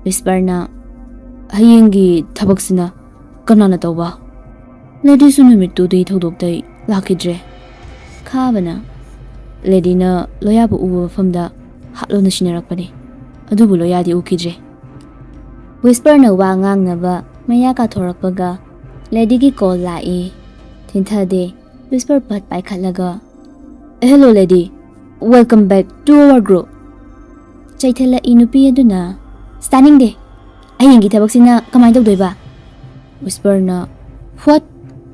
ꯋꯤꯁꯄꯔꯅ, "ꯍꯌꯦꯡꯒꯤ ꯊꯕꯛꯁꯤꯅ ꯀꯅꯥꯅ ꯇꯧꯕ?" "ꯂꯦꯗꯤꯁꯨ ꯅꯨꯃꯤꯠꯇꯨꯗꯤ ꯊꯧꯗꯣꯛꯇꯩ ꯂꯥꯛꯈꯤꯗ꯭ꯔꯦ꯫" ꯈꯥꯕꯅ, "ꯂꯦꯗꯤꯅ ꯂꯣꯌꯥꯕꯨ ꯎꯕ ꯃꯐꯝꯗ ꯍꯥꯠꯂꯣꯅ ꯁꯤꯟꯅꯔꯛꯄꯅꯤ, ꯑꯗꯨꯕꯨ ꯂꯣꯌꯥꯗꯤ ꯎꯈꯤꯗ꯭ꯔꯦ꯫" ꯋꯤꯁꯄꯔꯅ ꯋꯥ ꯉꯥꯡꯅꯕ ꯃꯌꯥ ꯀꯥꯊꯣꯔꯛꯄꯒ ꯂꯦꯗꯤꯒꯤ ꯀꯣꯜ ꯂꯥꯛꯏ꯫ ꯊꯤꯟꯊꯗꯦ꯫ ꯋꯤꯁꯄꯔ ꯄꯠ ꯄꯥꯏꯈꯠꯂꯒ, "Hello, lady. Welcome back to our group." ꯆꯩꯊꯠꯂꯛꯏ ꯅꯨꯄꯤ ꯑꯗꯨꯅ, "ꯑꯁ, ꯇꯥꯅꯤꯡꯗꯦ꯫ ꯍꯌꯦꯡꯒꯤ ꯊꯕꯛꯁꯤꯅ ꯀꯃꯥꯏꯅ ꯇꯧꯗꯣꯏꯕ?" ꯋꯤꯁꯄꯔꯅ, "What?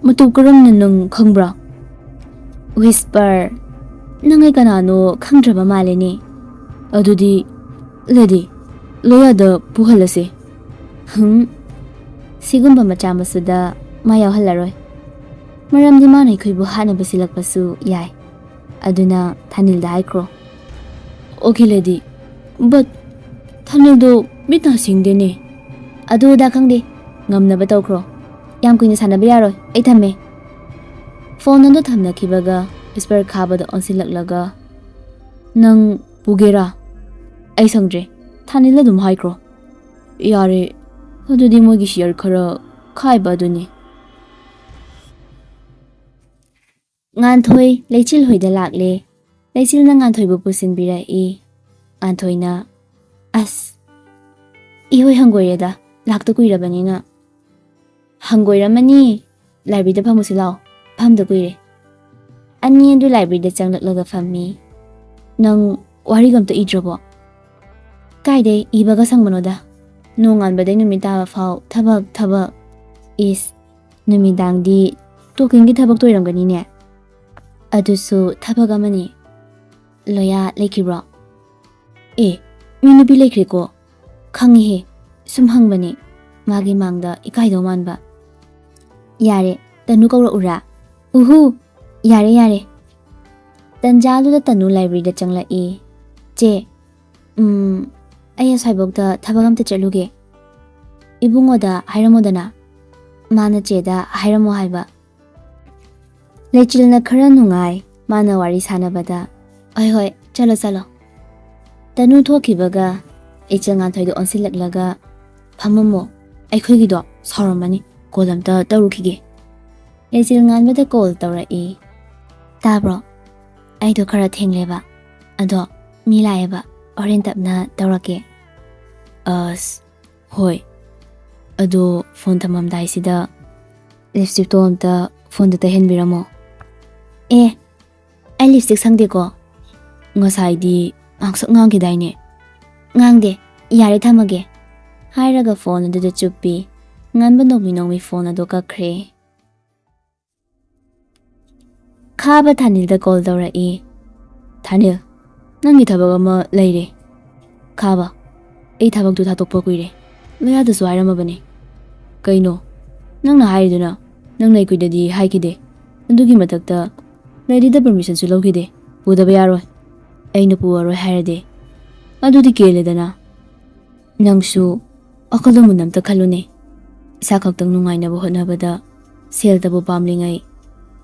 ꯃꯇꯧ ꯀꯔꯝꯅ ꯅꯪ ꯈꯪꯕ꯭ꯔꯥ?" "ꯋꯤꯁꯄꯔ, ꯅꯪ ꯑꯩ ꯀꯅꯥꯅꯣ ꯈꯪꯗ꯭ꯔꯕ ꯃꯥꯜꯂꯦꯅꯦ꯫ ꯑꯗꯨꯗꯤ, ꯂꯦꯗꯤ, ꯂꯣꯌꯥꯗ ꯄꯨꯍꯜꯂꯁꯦ꯫" "ꯍꯨꯝ, ꯁꯤꯒꯨꯝꯕ ꯃꯆꯥ ꯃꯁꯨꯗ ꯃꯥ ꯌꯥꯎꯍꯜꯂꯔꯣꯏ꯫ ꯃꯔꯝꯗꯤ ꯃꯥꯅ ꯑꯩꯈꯣꯏꯕꯨ ꯍꯥꯠꯅꯕ ꯁꯤꯜꯂꯛꯄꯁꯨ ꯌꯥꯏ꯫ ꯑꯗꯨꯅ ꯊꯥꯅꯤꯜꯗ ꯍꯥꯏꯈ꯭ꯔꯣ꯫" "Okay, lady. But ꯊꯥꯅꯤꯜꯗꯣ ꯃꯤꯠ ꯅꯥ ꯁꯤꯡꯗꯦꯅꯦ꯫" "ꯑꯗꯨ ꯑꯗꯥ ꯈꯪꯗꯦ꯫ ꯉꯝꯅꯕ ꯇꯧꯈ꯭ꯔꯣ꯫ ꯌꯥꯝ ꯀꯨꯏꯅ ꯁꯥꯟꯅꯕ ꯌꯥꯔꯣꯏ꯫ ꯑꯩ ꯊꯝꯃꯦ꯫" ꯐꯣꯟ ꯑꯗꯨ ꯊꯝꯅꯈꯤꯕꯒ ꯋꯤꯁꯄꯔ ꯈꯥꯕꯗ ꯑꯣꯟꯁꯤꯜꯂꯛꯂꯒ, "ꯅꯪ ꯄꯨꯒꯦꯔꯥ? ꯑꯩ ꯁꯪꯗ꯭ꯔꯦ꯫ ꯊꯥꯅꯤꯜ ꯑꯗꯨꯝ ꯍꯥꯏꯈ꯭ꯔꯣ꯫ ꯌꯥꯔꯦ, ꯑꯗꯨꯗꯤ ꯃꯣꯏꯒꯤ ꯁꯤꯌꯔ ꯈꯔ ꯈꯥꯏꯕ ꯑꯗꯨꯅꯤ꯫ ꯉꯥꯟꯊꯣꯏ ꯂꯩꯆꯤꯜ ꯍꯣꯏꯗ ꯂꯥꯛꯂꯦ꯫ ꯂꯩꯆꯤꯜꯅ ꯉꯥꯟꯊꯣꯏꯕꯨ ꯄꯨꯁꯤꯟꯕꯤꯔꯛꯏ꯫ ꯉꯥꯟꯊꯣꯏꯅ, "ꯑꯁ, ꯏꯍꯣꯏ ꯍꯪꯒꯣꯏꯔꯦꯗ, ꯂꯥꯛꯇ ꯀꯨꯏꯔꯕꯅꯤꯅ꯫" "ꯍꯪꯒꯣꯏꯔꯝꯃꯅꯤ, ꯂꯥꯏꯕ꯭ꯔꯦꯔꯤꯗ ꯐꯝꯃꯨꯁꯤ ꯂꯥꯛꯑꯣ, ꯐꯝꯗ ꯀꯨꯏꯔꯦ꯫" ꯑꯅꯤ ꯑꯗꯨ ꯂꯥꯏꯕ꯭ꯔꯦꯔꯤꯗ ꯆꯪꯂꯛꯂꯒ ꯐꯝꯃꯤ꯫ "ꯅꯪ ꯋꯥꯔꯤꯒ ꯑꯝꯇ ꯏꯗ꯭ꯔꯕꯣ?" "ꯀꯥꯏꯗꯩ ꯏꯕꯒ ꯁꯪꯕꯅꯣꯗ, ꯅꯣꯡꯉꯥꯟꯕꯗꯩ ꯅꯨꯃꯤꯠ ꯇꯥꯕ ꯐꯥꯎ ꯊꯕꯛ, ꯊꯕꯛ꯫" "ꯏꯁ, ꯅꯨꯃꯤꯗꯥꯡꯗꯤ ꯇꯣꯀꯤꯡꯒꯤ ꯊꯕꯛꯇꯣ ꯑꯣꯏꯔꯝꯒꯅꯤꯅꯦ, ꯑꯗꯨꯁꯨ ꯊꯕꯛ ꯑꯃꯅꯤ꯫" "ꯂꯣꯌꯥ ꯂꯩꯈꯤꯕ꯭ꯔꯣ?" "ꯑꯦ, ꯃꯤ ꯅꯨꯄꯤ ꯂꯩꯈ꯭ꯔꯦꯀꯣ꯫" "ꯈꯪꯉꯤꯍꯦ, ꯁꯨꯝ ꯍꯪꯕꯅꯦ, ꯃꯥꯒꯤ ꯃꯥꯡꯗ ꯏꯀꯥꯏꯗꯧ ꯃꯥꯟꯕ꯫" "ꯌꯥꯔꯦ, ꯇꯅꯨ ꯀꯧꯔꯛꯎꯔꯥ?" "ꯎꯍꯨ, ꯌꯥꯔꯦ, ꯌꯥꯔꯦ꯫" ꯇꯟꯖꯥꯗꯨꯗ ꯇꯅꯨ ꯂꯥꯏꯕ꯭ꯔꯦꯔꯤꯗ ꯆꯪꯂꯛꯏ꯫ "ꯆꯦ, ꯎꯝ, ꯑꯩ ꯑꯁ꯭ꯋꯥꯏꯕꯣꯛꯇ ꯊꯕꯛ ꯑꯝꯇ ꯆꯠꯂꯨꯒꯦ꯫ ꯏꯕꯨꯡꯉꯣꯗ ꯍꯥꯏꯔꯝꯃꯣꯗꯅ, ꯃꯥꯅ ꯆꯦꯗ ꯍꯥꯏꯔꯝꯃꯣ ꯍꯥꯏꯕ꯫" ꯂꯩꯆꯤꯜꯅ ꯈꯔ ꯅꯨꯡꯉꯥꯏ, ꯃꯥꯅ ꯋꯥꯔꯤ ꯁꯥꯟꯅꯕꯗ꯫ "ꯍꯣꯏ, ꯍꯣꯏ, ꯆꯠꯂꯣ, ꯆꯠꯂꯣ꯫" ꯇꯅꯨ ꯊꯣꯛꯈꯤꯕꯒ ꯂꯩꯆꯤꯜ ꯉꯥꯟꯊꯣꯏꯗ ꯑꯣꯟꯁꯤꯜꯂꯛꯂꯒ, "ꯐꯝꯃꯝꯃꯣ, ꯑꯩꯈꯣꯏꯒꯤꯗꯣ ꯁꯥꯎꯔꯝꯃꯅꯤ, ꯀꯣꯜ ꯑꯝꯇ ꯇꯧꯔꯨꯈꯤꯒꯦ꯫" ꯂꯩꯆꯤꯜ ꯉꯥꯟꯕꯗ ꯀꯣꯜ ꯇꯧꯔꯛꯏ꯫ "ꯇꯥꯕ꯭ꯔꯣ? ꯑꯩꯗꯣ ꯈꯔ ꯊꯦꯡꯂꯦꯕ, ꯑꯗꯣ ꯃꯤ ꯂꯥꯛꯑꯦꯕ, ꯍꯣꯔꯦꯟ ꯇꯞꯅ ꯇꯧꯔꯛꯀꯦ꯫" "ꯑꯁ, ꯍꯣꯏ, ꯑꯗꯣ ꯐꯣꯟ ꯊꯝꯃꯝꯗꯥꯏꯁꯤꯗ ꯂꯤꯞꯁꯇꯤꯛꯇꯣ ꯑꯝꯇ ꯐꯣꯟꯗ ꯇꯩꯍꯟꯕꯤꯔꯝꯃꯣ꯫" "ꯑꯦ, ꯑꯩ ꯂꯤꯞꯁꯇꯤꯛ ꯁꯪꯗꯦꯀꯣ꯫ ꯉꯁꯥꯏꯗꯤ ꯉꯥꯡꯁꯛ ꯉꯥꯡꯈꯤꯗꯥꯏꯅꯦ?" "ꯉꯥꯡꯗꯦ, ꯌꯥꯔꯦ, ꯊꯝꯃꯒꯦ꯫" ꯍꯥꯏꯔꯒ ꯐꯣꯟ ꯑꯗꯨꯗ ꯆꯨꯞꯄꯤ꯫ ꯉꯟꯕ ꯅꯣꯡꯃꯤ ꯅꯣꯡꯃꯤ ꯐꯣꯟ ꯑꯗꯨ ꯀꯛꯈ꯭ꯔꯦ꯫ ꯈꯥꯕ ꯊꯥꯅꯤꯜꯗ ꯀꯣꯜ ꯇꯧꯔꯛꯏ꯫ "ꯊꯥꯅꯤꯜ, ꯅꯪꯒꯤ ꯊꯕꯛ ꯑꯃ ꯂꯩꯔꯦ꯫" "ꯈꯥꯕ, ꯑꯩ ꯊꯕꯛꯇꯨ ꯊꯥꯗꯣꯛꯄ ꯀꯨꯏꯔꯦ꯫ ꯂꯣꯌꯥꯗꯁꯨ ꯍꯥꯏꯔꯝꯃꯕꯅꯤ꯫" "ꯀꯩꯅꯣ? ꯅꯪꯅ ꯍꯥꯏꯔꯤꯗꯨꯅ ꯅꯪ ꯂꯩꯀꯨꯏꯗꯗꯤ ꯍꯥꯏꯈꯤꯗꯦ꯫ ꯑꯗꯨꯒꯤ ꯃꯊꯛꯇ ꯂꯩꯔꯤꯗ ꯄꯔꯃꯤꯁꯟꯁꯨ ꯂꯧꯈꯤꯗꯦ꯫ ꯄꯨꯗꯕ ꯌꯥꯔꯣꯏ꯫ ꯑꯩꯅ ꯄꯨꯔꯔꯣꯏ ꯍꯥꯏꯔꯗꯤ ꯑꯗꯨꯗꯤ ꯀꯦꯜꯂꯦꯗꯅ꯫" "ꯅꯪꯁꯨ ꯋꯥꯈꯜꯗꯣ ꯃꯨꯟꯅ ꯑꯝꯇ ꯈꯜꯂꯨꯅꯦ꯫ ꯏꯁꯥ ꯈꯛꯇꯪ ꯅꯨꯡꯉꯥꯏꯅꯕ ꯍꯣꯠꯅꯕꯗ ꯁꯦꯜꯇꯕꯨ ꯄꯥꯝꯂꯤꯉꯩ,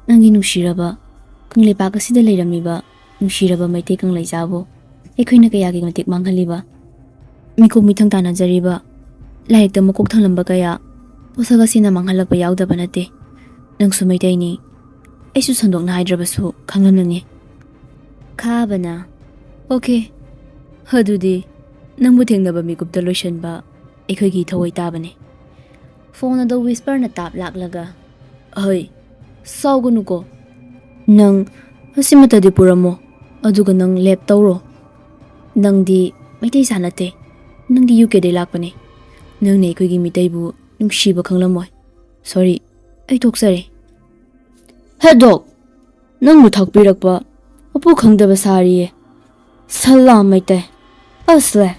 ꯅꯪꯒꯤ ꯅꯨꯡꯁꯤꯔꯕ ꯀꯪꯂꯩꯄꯥꯛ ꯑꯁꯤꯗ ꯂꯩꯔꯝꯃꯤꯕ ꯅꯨꯡꯁꯤꯔꯕ ꯃꯩꯇꯩ ꯀꯪꯂꯩꯆꯥꯕꯨ ꯑꯩꯈꯣꯏꯅ ꯀꯌꯥꯒꯤ ꯃꯇꯤꯛ ꯃꯥꯡꯍꯜꯂꯤꯕ?" ꯃꯤꯀꯣꯛ ꯃꯤꯊꯪ ꯇꯥꯟꯅꯖꯔꯤꯕ, ꯂꯥꯏꯔꯤꯛꯇ ꯃꯀꯣꯛ ꯊꯪꯂꯝꯕ ꯀꯌꯥ ꯄꯣꯠꯁꯛ ꯑꯁꯤꯅ ꯃꯥꯡꯍꯜꯂꯛꯄ ꯌꯥꯎꯗꯕ ꯅꯠꯇꯦ꯫ ꯅꯪꯁꯨ ꯃꯩꯇꯩꯅꯤ꯫ ꯑꯩꯁꯨ ꯁꯟꯗꯣꯛꯅ ꯍꯥꯏꯗ꯭ꯔꯕꯁꯨ ꯈꯪꯂꯝꯂꯅꯤ꯫ ꯈꯥꯕꯅ, "ꯑꯣꯀꯦ, ꯑꯗꯨꯗꯤ ꯅꯪꯕꯨ ꯊꯦꯡꯅꯕ ꯃꯤꯀꯨꯞꯇ ꯂꯣꯏꯁꯤꯟꯕ ꯑꯩꯈꯣꯏꯒꯤ ꯊꯧꯑꯣꯏ ꯇꯥꯕꯅꯤ꯫" ꯐꯣꯟ ꯑꯗꯨ ꯋꯤꯁꯄꯔꯅ ꯇꯥꯞ ꯂꯥꯛꯂꯒ, "ꯍꯩ, ꯁꯥꯎꯒꯅꯨꯀꯣ꯫ ꯅꯪ ꯑꯁꯤꯃꯇꯗꯤ ꯄꯨꯔꯝꯃꯣ, ꯑꯗꯨꯒ ꯅꯪ ꯂꯦꯞ ꯇꯧꯔꯣ꯫ ꯅꯪꯗꯤ ꯃꯩꯇꯩ ꯁꯥ ꯅꯠꯇꯦ꯫ ꯅꯪꯗꯤ ꯌꯨ ꯀꯦꯗꯩ ꯂꯥꯛꯄꯅꯦ꯫ ꯅꯪꯅ ꯑꯩꯈꯣꯏꯒꯤ ꯃꯤꯇꯩꯕꯨ ꯅꯨꯡꯁꯤꯕ ꯈꯪꯂꯝꯃꯣꯏ꯫ ꯁꯣꯔꯤ, ꯑꯩ ꯇꯣꯛꯆꯔꯦ꯫" "ꯍꯦ ꯗꯣꯛ, ꯅꯪꯕꯨ ꯊꯥꯛꯄꯤꯔꯛꯄ ꯃꯄꯨ ꯈꯪꯗꯕ ꯁꯥꯔꯤꯌꯦ꯫ ꯁꯂꯥꯝ ꯃꯩꯇꯩ꯫ ꯑꯁꯂꯦ꯫"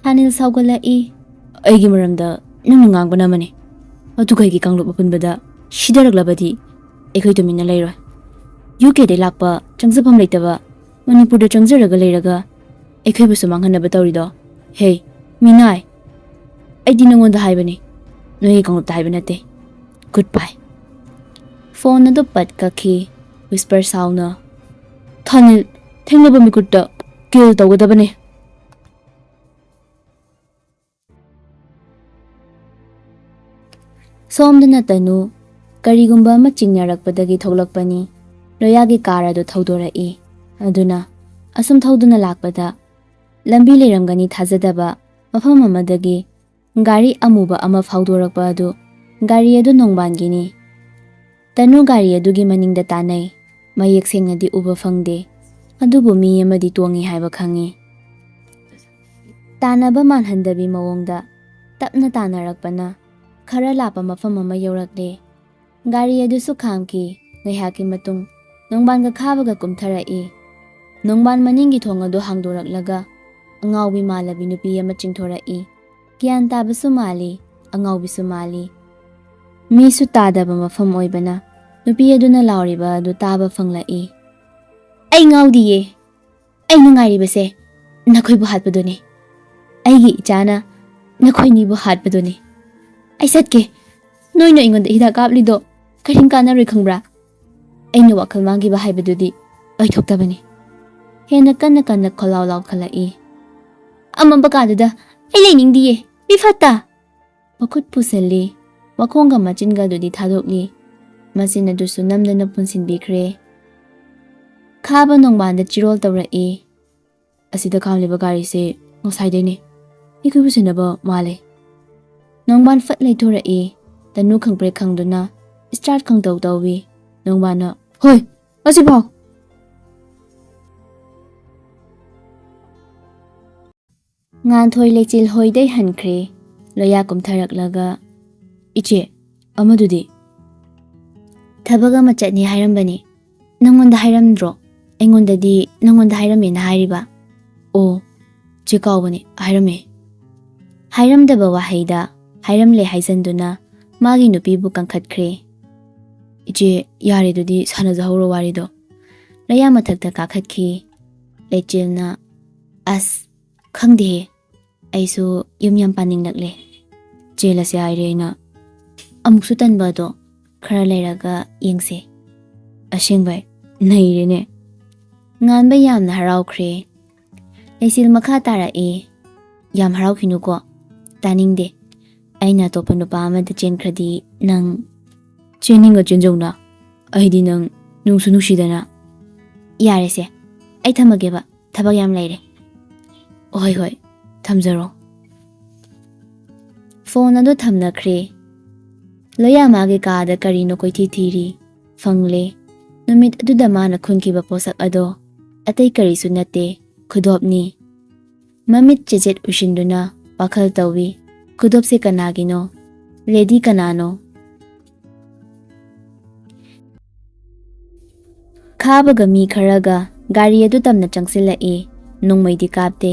ꯑꯅꯤꯜ ꯁꯥꯎꯒꯠꯂꯛꯏ꯫ "ꯑꯩꯒꯤ ꯃꯔꯝꯗ ꯅꯪꯅ ꯉꯥꯡꯕꯅ ꯑꯃꯅꯤ, ꯑꯗꯨꯒ ꯑꯩꯒꯤ ꯀꯥꯡꯂꯨꯞ ꯑꯄꯨꯟꯕꯗ ꯁꯤꯊꯔꯛꯂꯕꯗꯤ ꯑꯩꯈꯣꯏ ꯇꯨꯃꯤꯟꯅ ꯂꯩꯔꯣꯏ꯫ ꯌꯨ ꯀꯦꯗꯩ ꯂꯥꯛꯄ ꯆꯪꯖꯐꯝ ꯂꯩꯇꯕ ꯃꯅꯤꯄꯨꯔꯗ ꯆꯪꯖꯔꯒ ꯂꯩꯔꯒ ꯑꯩꯈꯣꯏꯕꯨꯁꯨ ꯃꯥꯡꯍꯟꯅꯕ ꯇꯧꯔꯤꯗꯣ꯫ ꯍꯦ, ꯃꯤꯅꯥꯏ, ꯑꯩꯗꯤ ꯅꯉꯣꯟꯗ ꯍꯥꯏꯕꯅꯤ, ꯅꯣꯏꯒꯤ ꯀꯥꯡꯂꯨꯞꯇ ꯍꯥꯏꯕ ꯅꯠꯇꯦ꯫ ꯒꯨꯗ ꯕꯥꯏ꯫" ꯐꯣꯟ ꯑꯗꯨ ꯄꯠ ꯀꯛꯈꯤ꯫ ꯋꯤꯁꯄꯔ ꯁꯥꯎꯅ, "ꯊꯥꯅꯤꯜ, ꯊꯦꯡꯅꯕ ꯃꯤꯀꯨꯞꯇ ꯀꯤꯜ ꯇꯧꯒꯗꯕꯅꯤ꯫" ꯁꯣꯝꯗꯅ ꯇꯅꯨ ꯀꯔꯤꯒꯨꯝꯕ ꯑꯃ ꯆꯤꯡꯅꯔꯛꯄꯗꯒꯤ ꯊꯣꯛꯂꯛꯄꯅꯤ꯫ ꯂꯣꯌꯥꯒꯤ ꯀꯥꯔ ꯑꯗꯨ ꯊꯧꯗꯣꯔꯛꯏ꯫ ꯑꯗꯨꯅ ꯑꯁꯨꯝ ꯊꯧꯗꯨꯅ ꯂꯥꯛꯄꯗ ꯂꯝꯕꯤ ꯂꯩꯔꯝꯒꯅꯤ ꯊꯥꯖꯗꯕ ꯃꯐꯝ ꯑꯃꯗꯒꯤ ꯒꯥꯔꯤ ꯑꯃꯨꯕ ꯑꯃ ꯐꯥꯎꯗꯣꯔꯛꯄ ꯑꯗꯨ ꯒꯥꯔꯤ ꯑꯗꯨ ꯅꯣꯡꯕꯥꯟꯒꯤꯅꯤ꯫ ꯇꯅꯨ ꯒꯥꯔꯤ ꯑꯗꯨꯒꯤ ꯃꯅꯤꯡꯗ ꯇꯥꯟꯅꯩ꯫ ꯃꯌꯦꯛ ꯁꯦꯡꯅꯗꯤ ꯎꯕ ꯐꯪꯗꯦ, ꯑꯗꯨꯕꯨ ꯃꯤ ꯑꯃꯗꯤ ꯇꯣꯡꯉꯤ ꯍꯥꯏꯕ ꯈꯪꯉꯤ꯫ ꯇꯥꯟꯅꯕ ꯃꯥꯟꯍꯟꯗꯕꯤ ꯃꯑꯣꯡꯗ ꯇꯞꯅ ꯇꯥꯟꯅꯔꯛꯄꯅ ꯈꯔ ꯂꯥꯞꯄ ꯃꯐꯝ ꯑꯃ ꯌꯧꯔꯛꯂꯦ꯫ ꯒꯥꯔꯤ ꯑꯗꯨꯁꯨ ꯈꯥꯝꯈꯤ꯫ ꯉꯥꯏꯍꯥꯛꯀꯤ ꯃꯇꯨꯡ ꯅꯣꯡꯕꯥꯟꯒ ꯈꯥꯕꯒ ꯀꯨꯝꯊꯔꯛꯏ꯫ ꯅꯣꯡꯕꯥꯟ ꯃꯅꯤꯡꯒꯤ ꯊꯣꯡ ꯑꯗꯨ ꯍꯥꯡꯗꯣꯔꯛꯂꯒ ꯑꯉꯥꯎꯕꯤ ꯃꯥꯜꯂꯕꯤ ꯅꯨꯄꯤ ꯑꯃ ꯆꯤꯡꯊꯣꯔꯛꯏ꯫ ꯒ꯭ꯌꯥꯟ ꯇꯥꯕꯁꯨ ꯃꯥꯜꯂꯤ, ꯑꯉꯥꯎꯕꯤꯁꯨ ꯃꯥꯜꯂꯤ꯫ ꯃꯤꯁꯨ ꯇꯥꯗꯕ ꯃꯐꯝ ꯑꯣꯏꯕꯅ ꯅꯨꯄꯤ ꯑꯗꯨꯅ ꯂꯥꯎꯔꯤꯕ ꯑꯗꯨ ꯇꯥꯕ ꯐꯪꯂꯛꯏ꯫ "ꯑꯩ ꯉꯥꯎꯗꯤꯌꯦ꯫ ꯑꯩꯅ ꯉꯥꯏꯔꯤꯕꯁꯦ ꯅꯈꯣꯏꯕꯨ ꯍꯥꯠꯄꯗꯨꯅꯤ꯫ ꯑꯩꯒꯤ ꯏꯆꯥꯅ ꯅꯈꯣꯏꯅꯤꯕꯨ ꯍꯥꯠꯄꯗꯨꯅꯤ꯫ ꯑꯩ ꯆꯠꯀꯦ꯫ ꯅꯣꯏꯅ ꯑꯩꯉꯣꯟꯗ ꯍꯤꯗꯥꯛ ꯀꯥꯞꯂꯤꯗꯣ ꯀꯔꯤꯝ ꯀꯥꯟꯅꯔꯣꯏ ꯈꯪꯕ꯭ꯔꯥ? ꯑꯩꯅ ꯋꯥꯈꯜ ꯃꯥꯡꯈꯤꯕ ꯍꯥꯏꯕꯗꯨꯗꯤ ꯑꯣꯏꯊꯣꯛꯇꯕꯅꯤ꯫" ꯍꯦꯟꯅ ꯀꯟꯅ ꯀꯟꯅ ꯈꯣꯜꯂꯥꯎ ꯂꯥꯎꯈꯠꯂꯛꯏ꯫ ꯑꯃꯝꯕ ꯀꯥꯗꯨꯗ ꯑꯩ ꯂꯩꯅꯤꯡꯗꯤꯌꯦ꯫ ꯃꯤ ꯐꯠꯇ!" ꯃꯈꯨꯠ ꯄꯨꯁꯜꯂꯤ꯫ ꯃꯈꯣꯡꯒ ꯃꯆꯤꯟꯒꯗꯨꯗꯤ ꯊꯥꯗꯣꯛꯂꯤ꯫ ꯃꯆꯤꯟ ꯑꯗꯨꯁꯨ ꯅꯝꯗꯅ ꯄꯨꯟꯁꯤꯟꯕꯤꯈ꯭ꯔꯦ꯫ ꯈꯥꯕ ꯅꯣꯡꯕꯥꯟꯗ ꯆꯤꯔꯣꯜ ꯇꯧꯔꯛꯏ꯫ "ꯑꯁꯤꯗ ꯈꯥꯝꯂꯤꯕ ꯒꯥꯔꯤꯁꯦ ꯉꯁꯥꯏꯗꯩꯅꯦ꯫ ꯃꯤꯈꯣꯏ ꯄꯨꯁꯤꯟꯅꯕ ꯃꯥꯜꯂꯦ꯫" ꯅꯣꯡꯕꯥꯟ ꯐꯠ ꯂꯩꯊꯣꯔꯛꯏ꯫ ꯇꯅꯨ ꯈꯪꯄ꯭ꯔꯦꯛ ꯈꯪꯗꯨꯅ ꯁ꯭ꯇꯥꯔꯠ ꯈꯪꯇꯧ ꯇꯧꯏ꯫ ꯅꯣꯡꯕꯥꯟꯅ, "ꯍꯣꯏ, ꯉꯁꯤꯐꯥꯎ!" ꯉꯥꯟꯊꯣꯏ ꯂꯩꯆꯤꯜ ꯍꯣꯏꯗꯩ ꯍꯟꯈ꯭ꯔꯦ꯫ ꯂꯣꯌꯥ ꯀꯨꯝꯊꯔꯛꯂꯒ, "ꯏꯆꯦ, ꯑꯃꯗꯨꯗꯤ?" "ꯊꯕꯛ ꯑꯃ ꯆꯠꯅꯤ ꯍꯥꯏꯔꯝꯕꯅꯤ꯫ ꯅꯪꯉꯣꯟꯗ ꯍꯥꯏꯔꯝꯗ꯭ꯔꯣ? ꯑꯩꯉꯣꯟꯗꯗꯤ ꯅꯪꯉꯣꯟꯗ ꯍꯥꯏꯔꯝꯃꯦꯅ ꯍꯥꯏꯔꯤꯕ꯫" "ꯑꯣ, ꯆꯦ ꯀꯥꯎꯕꯅꯦ, ꯍꯥꯏꯔꯝꯃꯦ꯫" ꯍꯥꯏꯔꯝꯗꯕ ꯋꯥꯍꯩꯗ ꯍꯥꯏꯔꯝꯂꯦ ꯍꯥꯏꯖꯟꯗꯨꯅ ꯃꯥꯒꯤ ꯅꯨꯄꯤꯕꯨ ꯀꯟꯈꯠꯈ꯭ꯔꯦ꯫ "ꯏꯆꯦ, ꯌꯥꯔꯦ, ꯑꯗꯨꯗꯤ ꯁꯥꯟꯅꯖꯍꯧꯔꯣ ꯋꯥꯔꯤꯗꯣ꯫" ꯂꯣꯌꯥ ꯃꯊꯛꯇ ꯀꯥꯈꯠꯈꯤ꯫ ꯂꯩꯆꯤꯜꯅ, "ꯑꯁ, ꯈꯪꯗꯦꯍꯦ, ꯑꯩꯁꯨ ꯌꯨꯝ ꯌꯥꯝ ꯄꯥꯅꯤꯡꯂꯛꯂꯦ꯫ ꯆꯦꯜꯂꯁꯦ ꯍꯥꯏꯔꯦ ꯑꯩꯅ꯫" "ꯑꯃꯨꯛꯁꯨ ꯇꯟꯕ ꯑꯗꯣ, ꯈꯔ ꯂꯩꯔꯒ ꯌꯦꯡꯁꯦ꯫" "ꯑꯁꯦꯡꯕꯩ? ꯅꯩꯔꯦꯅꯦ꯫" ꯉꯥꯟꯕ ꯌꯥꯝꯅ ꯍꯔꯥꯎꯈ꯭ꯔꯦ꯫ ꯂꯩꯆꯤꯜ ꯃꯈꯥ ꯇꯥꯔꯛꯏ꯫ "ꯌꯥꯝ ꯍꯔꯥꯎꯈꯤꯅꯨꯀꯣ꯫ ꯇꯥꯅꯤꯡꯗꯦ꯫ ꯑꯩꯅ ꯑꯇꯣꯞꯄ ꯅꯨꯄꯥ ꯑꯃꯗ ꯆꯦꯟꯈ꯭ꯔꯗꯤ ꯅꯪ?" "ꯆꯦꯟꯅꯤꯡꯉ ꯆꯦꯟꯖꯧꯅ꯫ ꯑꯩꯗꯤ ꯅꯪ ꯅꯨꯡꯁꯨ ꯅꯨꯡꯁꯤꯗꯅ꯫" "ꯌꯥꯔꯦꯁꯦ, ꯑꯩ ꯊꯝꯃꯒꯦꯕ, ꯊꯕꯛ ꯌꯥꯝ ꯂꯩꯔꯦ꯫" "ꯍꯣꯏ, ꯍꯣꯏ, ꯊꯝꯖꯔꯣ꯫" ꯐꯣꯟ ꯑꯗꯨ ꯊꯝꯅꯈ꯭ꯔꯦ꯫ ꯂꯣꯌꯥ ꯃꯥꯒꯤ ꯀꯥꯗ ꯀꯔꯤꯅꯣ ꯀꯣꯏꯊꯤ ꯊꯤꯔꯤ꯫ ꯐꯪꯂꯦ꯫ ꯅꯨꯃꯤꯠ ꯑꯗꯨꯗ ꯃꯥꯅ ꯈꯨꯟꯈꯤꯕ ꯄꯣꯠꯁꯛ ꯑꯗꯣ ꯑꯇꯩ ꯀꯔꯤꯁꯨ ꯅꯠꯇꯦ, ꯈꯨꯗꯣꯞꯅꯤ꯫ ꯃꯃꯤꯠ ꯆꯦꯆꯦꯠ ꯎꯏꯁꯤꯟꯗꯨꯅ ꯋꯥꯈꯜ ꯇꯧꯏ, "ꯈꯨꯗꯣꯞꯁꯦ ꯀꯅꯥꯒꯤꯅꯣ? ꯂꯦꯗꯤ ꯀꯅꯥꯅꯣ?" ꯈꯥꯕꯒ ꯃꯤ ꯈꯔꯒ ꯒꯥꯔꯤ ꯑꯗꯨ ꯇꯝꯅ ꯆꯪꯁꯤꯜꯂꯛꯏ꯫ ꯅꯣꯡꯃꯩꯗꯤ ꯀꯥꯞꯇꯦ꯫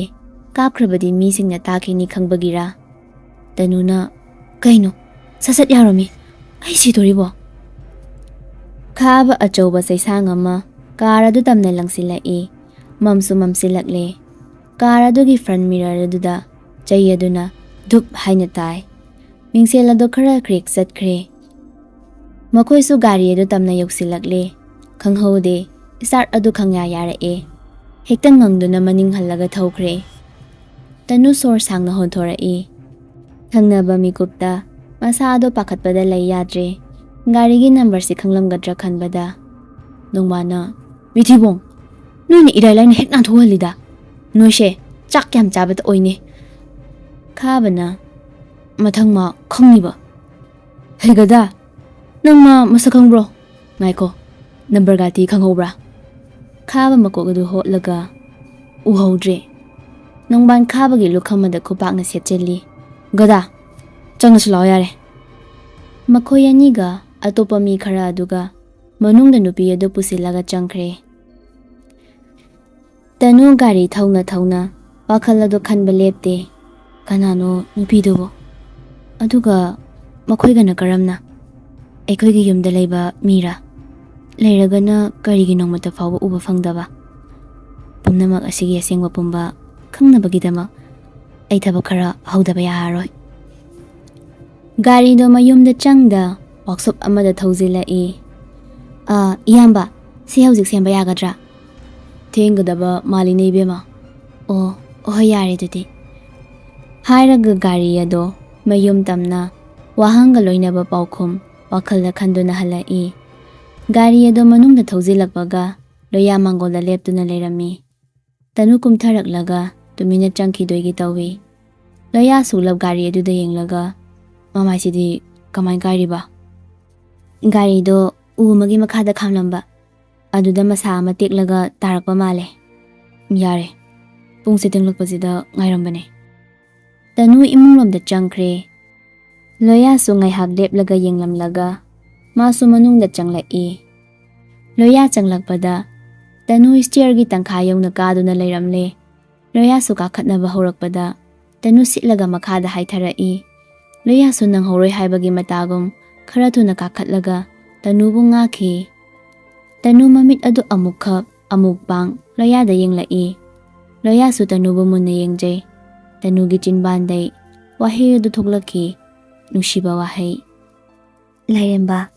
ꯀꯥꯞꯈ꯭ꯔꯕꯗꯤ ꯃꯤꯁꯤꯡꯅ ꯇꯥꯈꯤꯅꯤ ꯈꯪꯕꯒꯤꯔꯥ? ꯇꯅꯨꯅ, "ꯀꯩꯅꯣ? ꯁꯠ ꯁꯠ ꯌꯥꯔꯣꯃꯤ꯫ ꯑꯩ ꯁꯤꯗꯣꯔꯤꯕꯣ?" ꯈꯥꯕ ꯑꯆꯧꯕ ꯆꯩꯁꯥꯡ ꯑꯃ ꯀꯥꯔ ꯑꯗꯨ ꯇꯝꯅ ꯂꯪꯁꯤꯜꯂꯛꯏ꯫ ꯃꯝꯁꯨ ꯃꯝꯁꯤꯜꯂꯛꯂꯦ꯫ ꯀꯥꯔ ꯑꯗꯨꯒꯤ ꯐ꯭ꯔꯟꯠ ꯃꯤꯔꯔ ꯑꯗꯨꯗ ꯆꯩ ꯑꯗꯨꯅ ꯙꯨꯞ ꯍꯥꯏꯅ ꯇꯥꯏ꯫ ꯃꯤꯡꯁꯦꯜ ꯑꯗꯨ ꯈꯔ ꯀ꯭ꯔꯦꯛ ꯆꯠꯈ꯭ꯔꯦ꯫ ꯃꯈꯣꯏꯁꯨ ꯒꯥꯔꯤ ꯑꯗꯨ ꯇꯝꯅ ꯌꯧꯁꯤꯜꯂꯛꯂꯦ꯫ ꯈꯪꯍꯧꯗꯦ, ꯁ꯭ꯇꯥꯔꯠ ꯑꯗꯨ ꯈꯪꯌꯥ ꯌꯥꯔꯛꯑꯦ꯫ ꯍꯦꯛꯇ ꯉꯪꯗꯨꯅ ꯃꯅꯤꯡ ꯍꯜꯂꯒ ꯊꯧꯈ꯭ꯔꯦ꯫ ꯇꯅꯨ ꯁꯣꯔ ꯁꯥꯡꯅ ꯍꯣꯟꯊꯣꯔꯛꯏ꯫ ꯊꯪꯅꯕ ꯃꯤꯀꯨꯞꯇ ꯃꯁꯥ ꯑꯗꯣ ꯄꯥꯈꯠꯄꯗ ꯂꯩ ꯌꯥꯗ꯭ꯔꯦ꯫ ꯒꯥꯔꯤꯒꯤ ꯅꯝꯕꯔꯁꯤ ꯈꯪꯂꯝꯒꯗ꯭ꯔꯥ ꯈꯟꯕꯗ ꯅꯣꯡꯃꯥꯅ, "ꯃꯤꯊꯤꯕꯣꯡ, ꯅꯣꯏꯅ ꯏꯔꯥꯏ ꯂꯥꯏꯅ ꯍꯦꯛ ꯅꯥꯟꯊꯣꯛꯍꯜꯂꯤꯗ꯫ ꯅꯣꯏꯁꯦ ꯆꯥꯛ ꯌꯥꯝ ꯆꯥꯕꯇ ꯑꯣꯏꯅꯦ꯫" ꯈꯥꯕꯅ, "ꯃꯊꯪ ꯃꯥ ꯈꯪꯅꯤꯕ꯫" "ꯍꯩꯒꯗ, ꯅꯪ ꯃꯥ ꯃꯁꯛ ꯈꯪꯕ꯭ꯔꯣ? ꯉꯥꯏꯈꯣ, ꯅꯝꯕꯔꯒꯥꯇꯤ ꯈꯪꯍꯧꯕ꯭ꯔꯥ?" ꯈꯥꯕ ꯃꯀꯣꯛ ꯑꯗꯨ ꯍꯣꯠꯂꯒ, "ꯎꯍꯧꯗ꯭ꯔꯦ꯫" ꯅꯣꯡꯕꯥꯟ ꯈꯥꯕꯒꯤ ꯂꯨꯈꯝ ꯑꯗ ꯈꯨꯄꯥꯛꯅ ꯁꯦꯠꯆꯤꯜꯂꯤ꯫ "ꯒꯗꯥ, ꯆꯪꯉꯁꯤ ꯂꯥꯛꯑꯣ ꯌꯥꯔꯦ꯫" ꯃꯈꯣꯏ ꯑꯅꯤꯒ ꯑꯇꯣꯞꯄ ꯃꯤ ꯈꯔ ꯑꯗꯨꯒ ꯃꯅꯨꯡꯗ ꯅꯨꯄꯤ ꯑꯗꯨ ꯄꯨꯁꯤꯜꯂꯒ ꯆꯪꯈ꯭ꯔꯦ꯫ ꯇꯅꯨ ꯒꯥꯔꯤ ꯊꯧꯅ ꯊꯧꯅ ꯋꯥꯈꯜ ꯑꯗꯨ ꯈꯟꯕ ꯂꯦꯞꯇꯦ꯫ ꯀꯅꯥꯅꯣ ꯅꯨꯄꯤꯗꯨꯕꯨ? ꯑꯗꯨꯒ ꯃꯈꯣꯏꯒꯅ ꯀꯔꯝꯅ? ꯑꯩꯈꯣꯏꯒꯤ ꯌꯨꯝꯗ ꯂꯩꯕ ꯃꯤꯔꯥ? ꯂꯩꯔꯒꯅ ꯀꯔꯤꯒꯤ ꯅꯣꯡꯃꯇ ꯐꯥꯎꯕ ꯎꯕ ꯐꯪꯗꯕ? ꯄꯨꯝꯅꯃꯛ ꯑꯁꯤꯒꯤ ꯑꯁꯦꯡꯕ ꯄꯨꯝꯕ ꯈꯪꯅꯕꯒꯤꯗꯃꯛ ꯑꯩ ꯊꯕꯛ ꯈꯔ ꯍꯧꯗꯕ ꯌꯥꯔꯔꯣꯏ꯫ ꯒꯥꯔꯤꯗꯣ ꯃꯌꯨꯝꯗ ꯆꯪꯗ ꯋꯥꯛꯁꯣꯞ ꯑꯃꯗ ꯊꯧꯖꯤꯜꯂꯛꯏ꯫ "ꯑ, ꯏꯌꯥꯝꯕ, ꯁꯤ ꯍꯧꯖꯤꯛ ꯁꯦꯝꯕ ꯌꯥꯒꯗ꯭ꯔꯥ?" "ꯊꯦꯡꯒꯗꯕ ꯃꯥꯜꯂꯤꯅꯦ, ꯏꯕꯦꯝꯃ꯫" "ꯑꯣ, ꯍꯣꯏ, ꯌꯥꯔꯦ ꯑꯗꯨꯗꯤ꯫" ꯍꯥꯏꯔꯒ ꯒꯥꯔꯤ ꯑꯗꯣ ꯃꯌꯨꯝ ꯇꯝꯅ ꯋꯥꯍꯪꯒ ꯂꯣꯏꯅꯕ ꯄꯥꯎꯈꯨꯝ ꯋꯥꯈꯜꯗ ꯈꯟꯗꯨꯅ ꯍꯜꯂꯛꯏ꯫ ꯒꯥꯔꯤ ꯑꯗꯣ ꯃꯅꯨꯡꯗ ꯊꯧꯖꯤꯜꯂꯛꯄꯒ ꯂꯣꯌꯥ ꯃꯥꯡꯒꯣꯜꯗ ꯂꯦꯞꯇꯨꯅ ꯂꯩꯔꯝꯃꯤ꯫ ꯇꯅꯨ ꯀꯨꯝꯊꯔꯛꯂꯒ ꯇꯨꯃꯤꯟꯅ ꯆꯪꯈꯤꯗꯣꯏꯒꯤ ꯇꯧꯏ꯫ ꯂꯣꯌꯥ ꯁꯨꯛꯂꯞ ꯒꯥꯔꯤ ꯑꯗꯨꯗ ꯌꯦꯡꯂꯒ, "ꯃꯃꯥꯏꯁꯤꯗꯤ ꯀꯃꯥꯏ ꯀꯥꯏꯔꯤꯕ?" "ꯒꯥꯔꯤꯗꯣ ꯎ ꯑꯃꯒꯤ ꯃꯈꯥꯗ ꯈꯥꯝꯂꯝꯕ, ꯑꯗꯨꯗ ꯃꯁꯥ ꯑꯃ ꯇꯦꯛꯂꯒ ꯇꯥꯔꯛꯄ ꯃꯥꯜꯂꯦ꯫" "ꯌꯥꯔꯦ, ꯄꯨꯡꯁꯦ ꯊꯦꯡꯂꯛꯄꯁꯤꯗ ꯉꯥꯏꯔꯝꯕꯅꯦ꯫" ꯇꯅꯨ ꯏꯃꯨꯡꯂꯣꯝꯗ ꯆꯪꯈ꯭ꯔꯦ꯫ ꯂꯣꯌꯥꯁꯨ ꯉꯥꯏꯍꯥꯛ ꯂꯦꯞꯂꯒ ꯌꯦꯡꯂꯝꯂꯒ ꯃꯥꯁꯨ ꯃꯅꯨꯡꯗ ꯆꯪꯂꯛꯏ꯫ ꯂꯣꯌꯥ ꯆꯪꯂꯛꯄꯗ ꯇꯅꯨ ꯁ꯭ꯇꯤꯌꯔꯒꯤ ꯇꯪꯈꯥꯏ ꯌꯧꯅ ꯀꯥꯗꯨꯅ ꯂꯩꯔꯝꯂꯦ꯫ ꯂꯣꯌꯥꯁꯨ ꯀꯥꯈꯠꯅꯕ ꯍꯧꯔꯛꯄꯗ ꯇꯅꯨ ꯁꯤꯠꯂꯒ ꯃꯈꯥꯗ ꯍꯥꯏꯊꯔꯛꯏ꯫ ꯂꯣꯌꯥꯁꯨ ꯅꯪꯍꯧꯔꯣꯏ ꯍꯥꯏꯕꯒꯤ ꯃꯇꯥꯒꯨꯝ ꯈꯔ ꯊꯨꯅ ꯀꯥꯈꯠꯂꯒ ꯇꯅꯨꯕꯨ ꯉꯥꯛꯈꯤ꯫ ꯇꯅꯨ ꯃꯃꯤꯠ ꯑꯗꯨ ꯑꯃꯨꯛ ꯈꯞ, ꯑꯃꯨꯛ ꯄꯥꯡ ꯂꯣꯌꯥꯗ ꯌꯦꯡꯂꯛꯏ꯫ ꯂꯣꯌꯥꯁꯨ ꯇꯅꯨꯕꯨ ꯃꯨꯟꯅ ꯌꯦꯡꯖꯩ꯫ ꯇꯅꯨꯒꯤ ꯆꯤꯟꯕꯥꯟꯗꯩ ꯋꯥꯍꯩ ꯑꯗꯨ ꯊꯣꯛꯂꯛꯈꯤ, ꯅꯨꯡꯁꯤꯕ ꯋꯥꯍꯩ꯫ "ꯂꯥꯏꯔꯦꯝꯕ,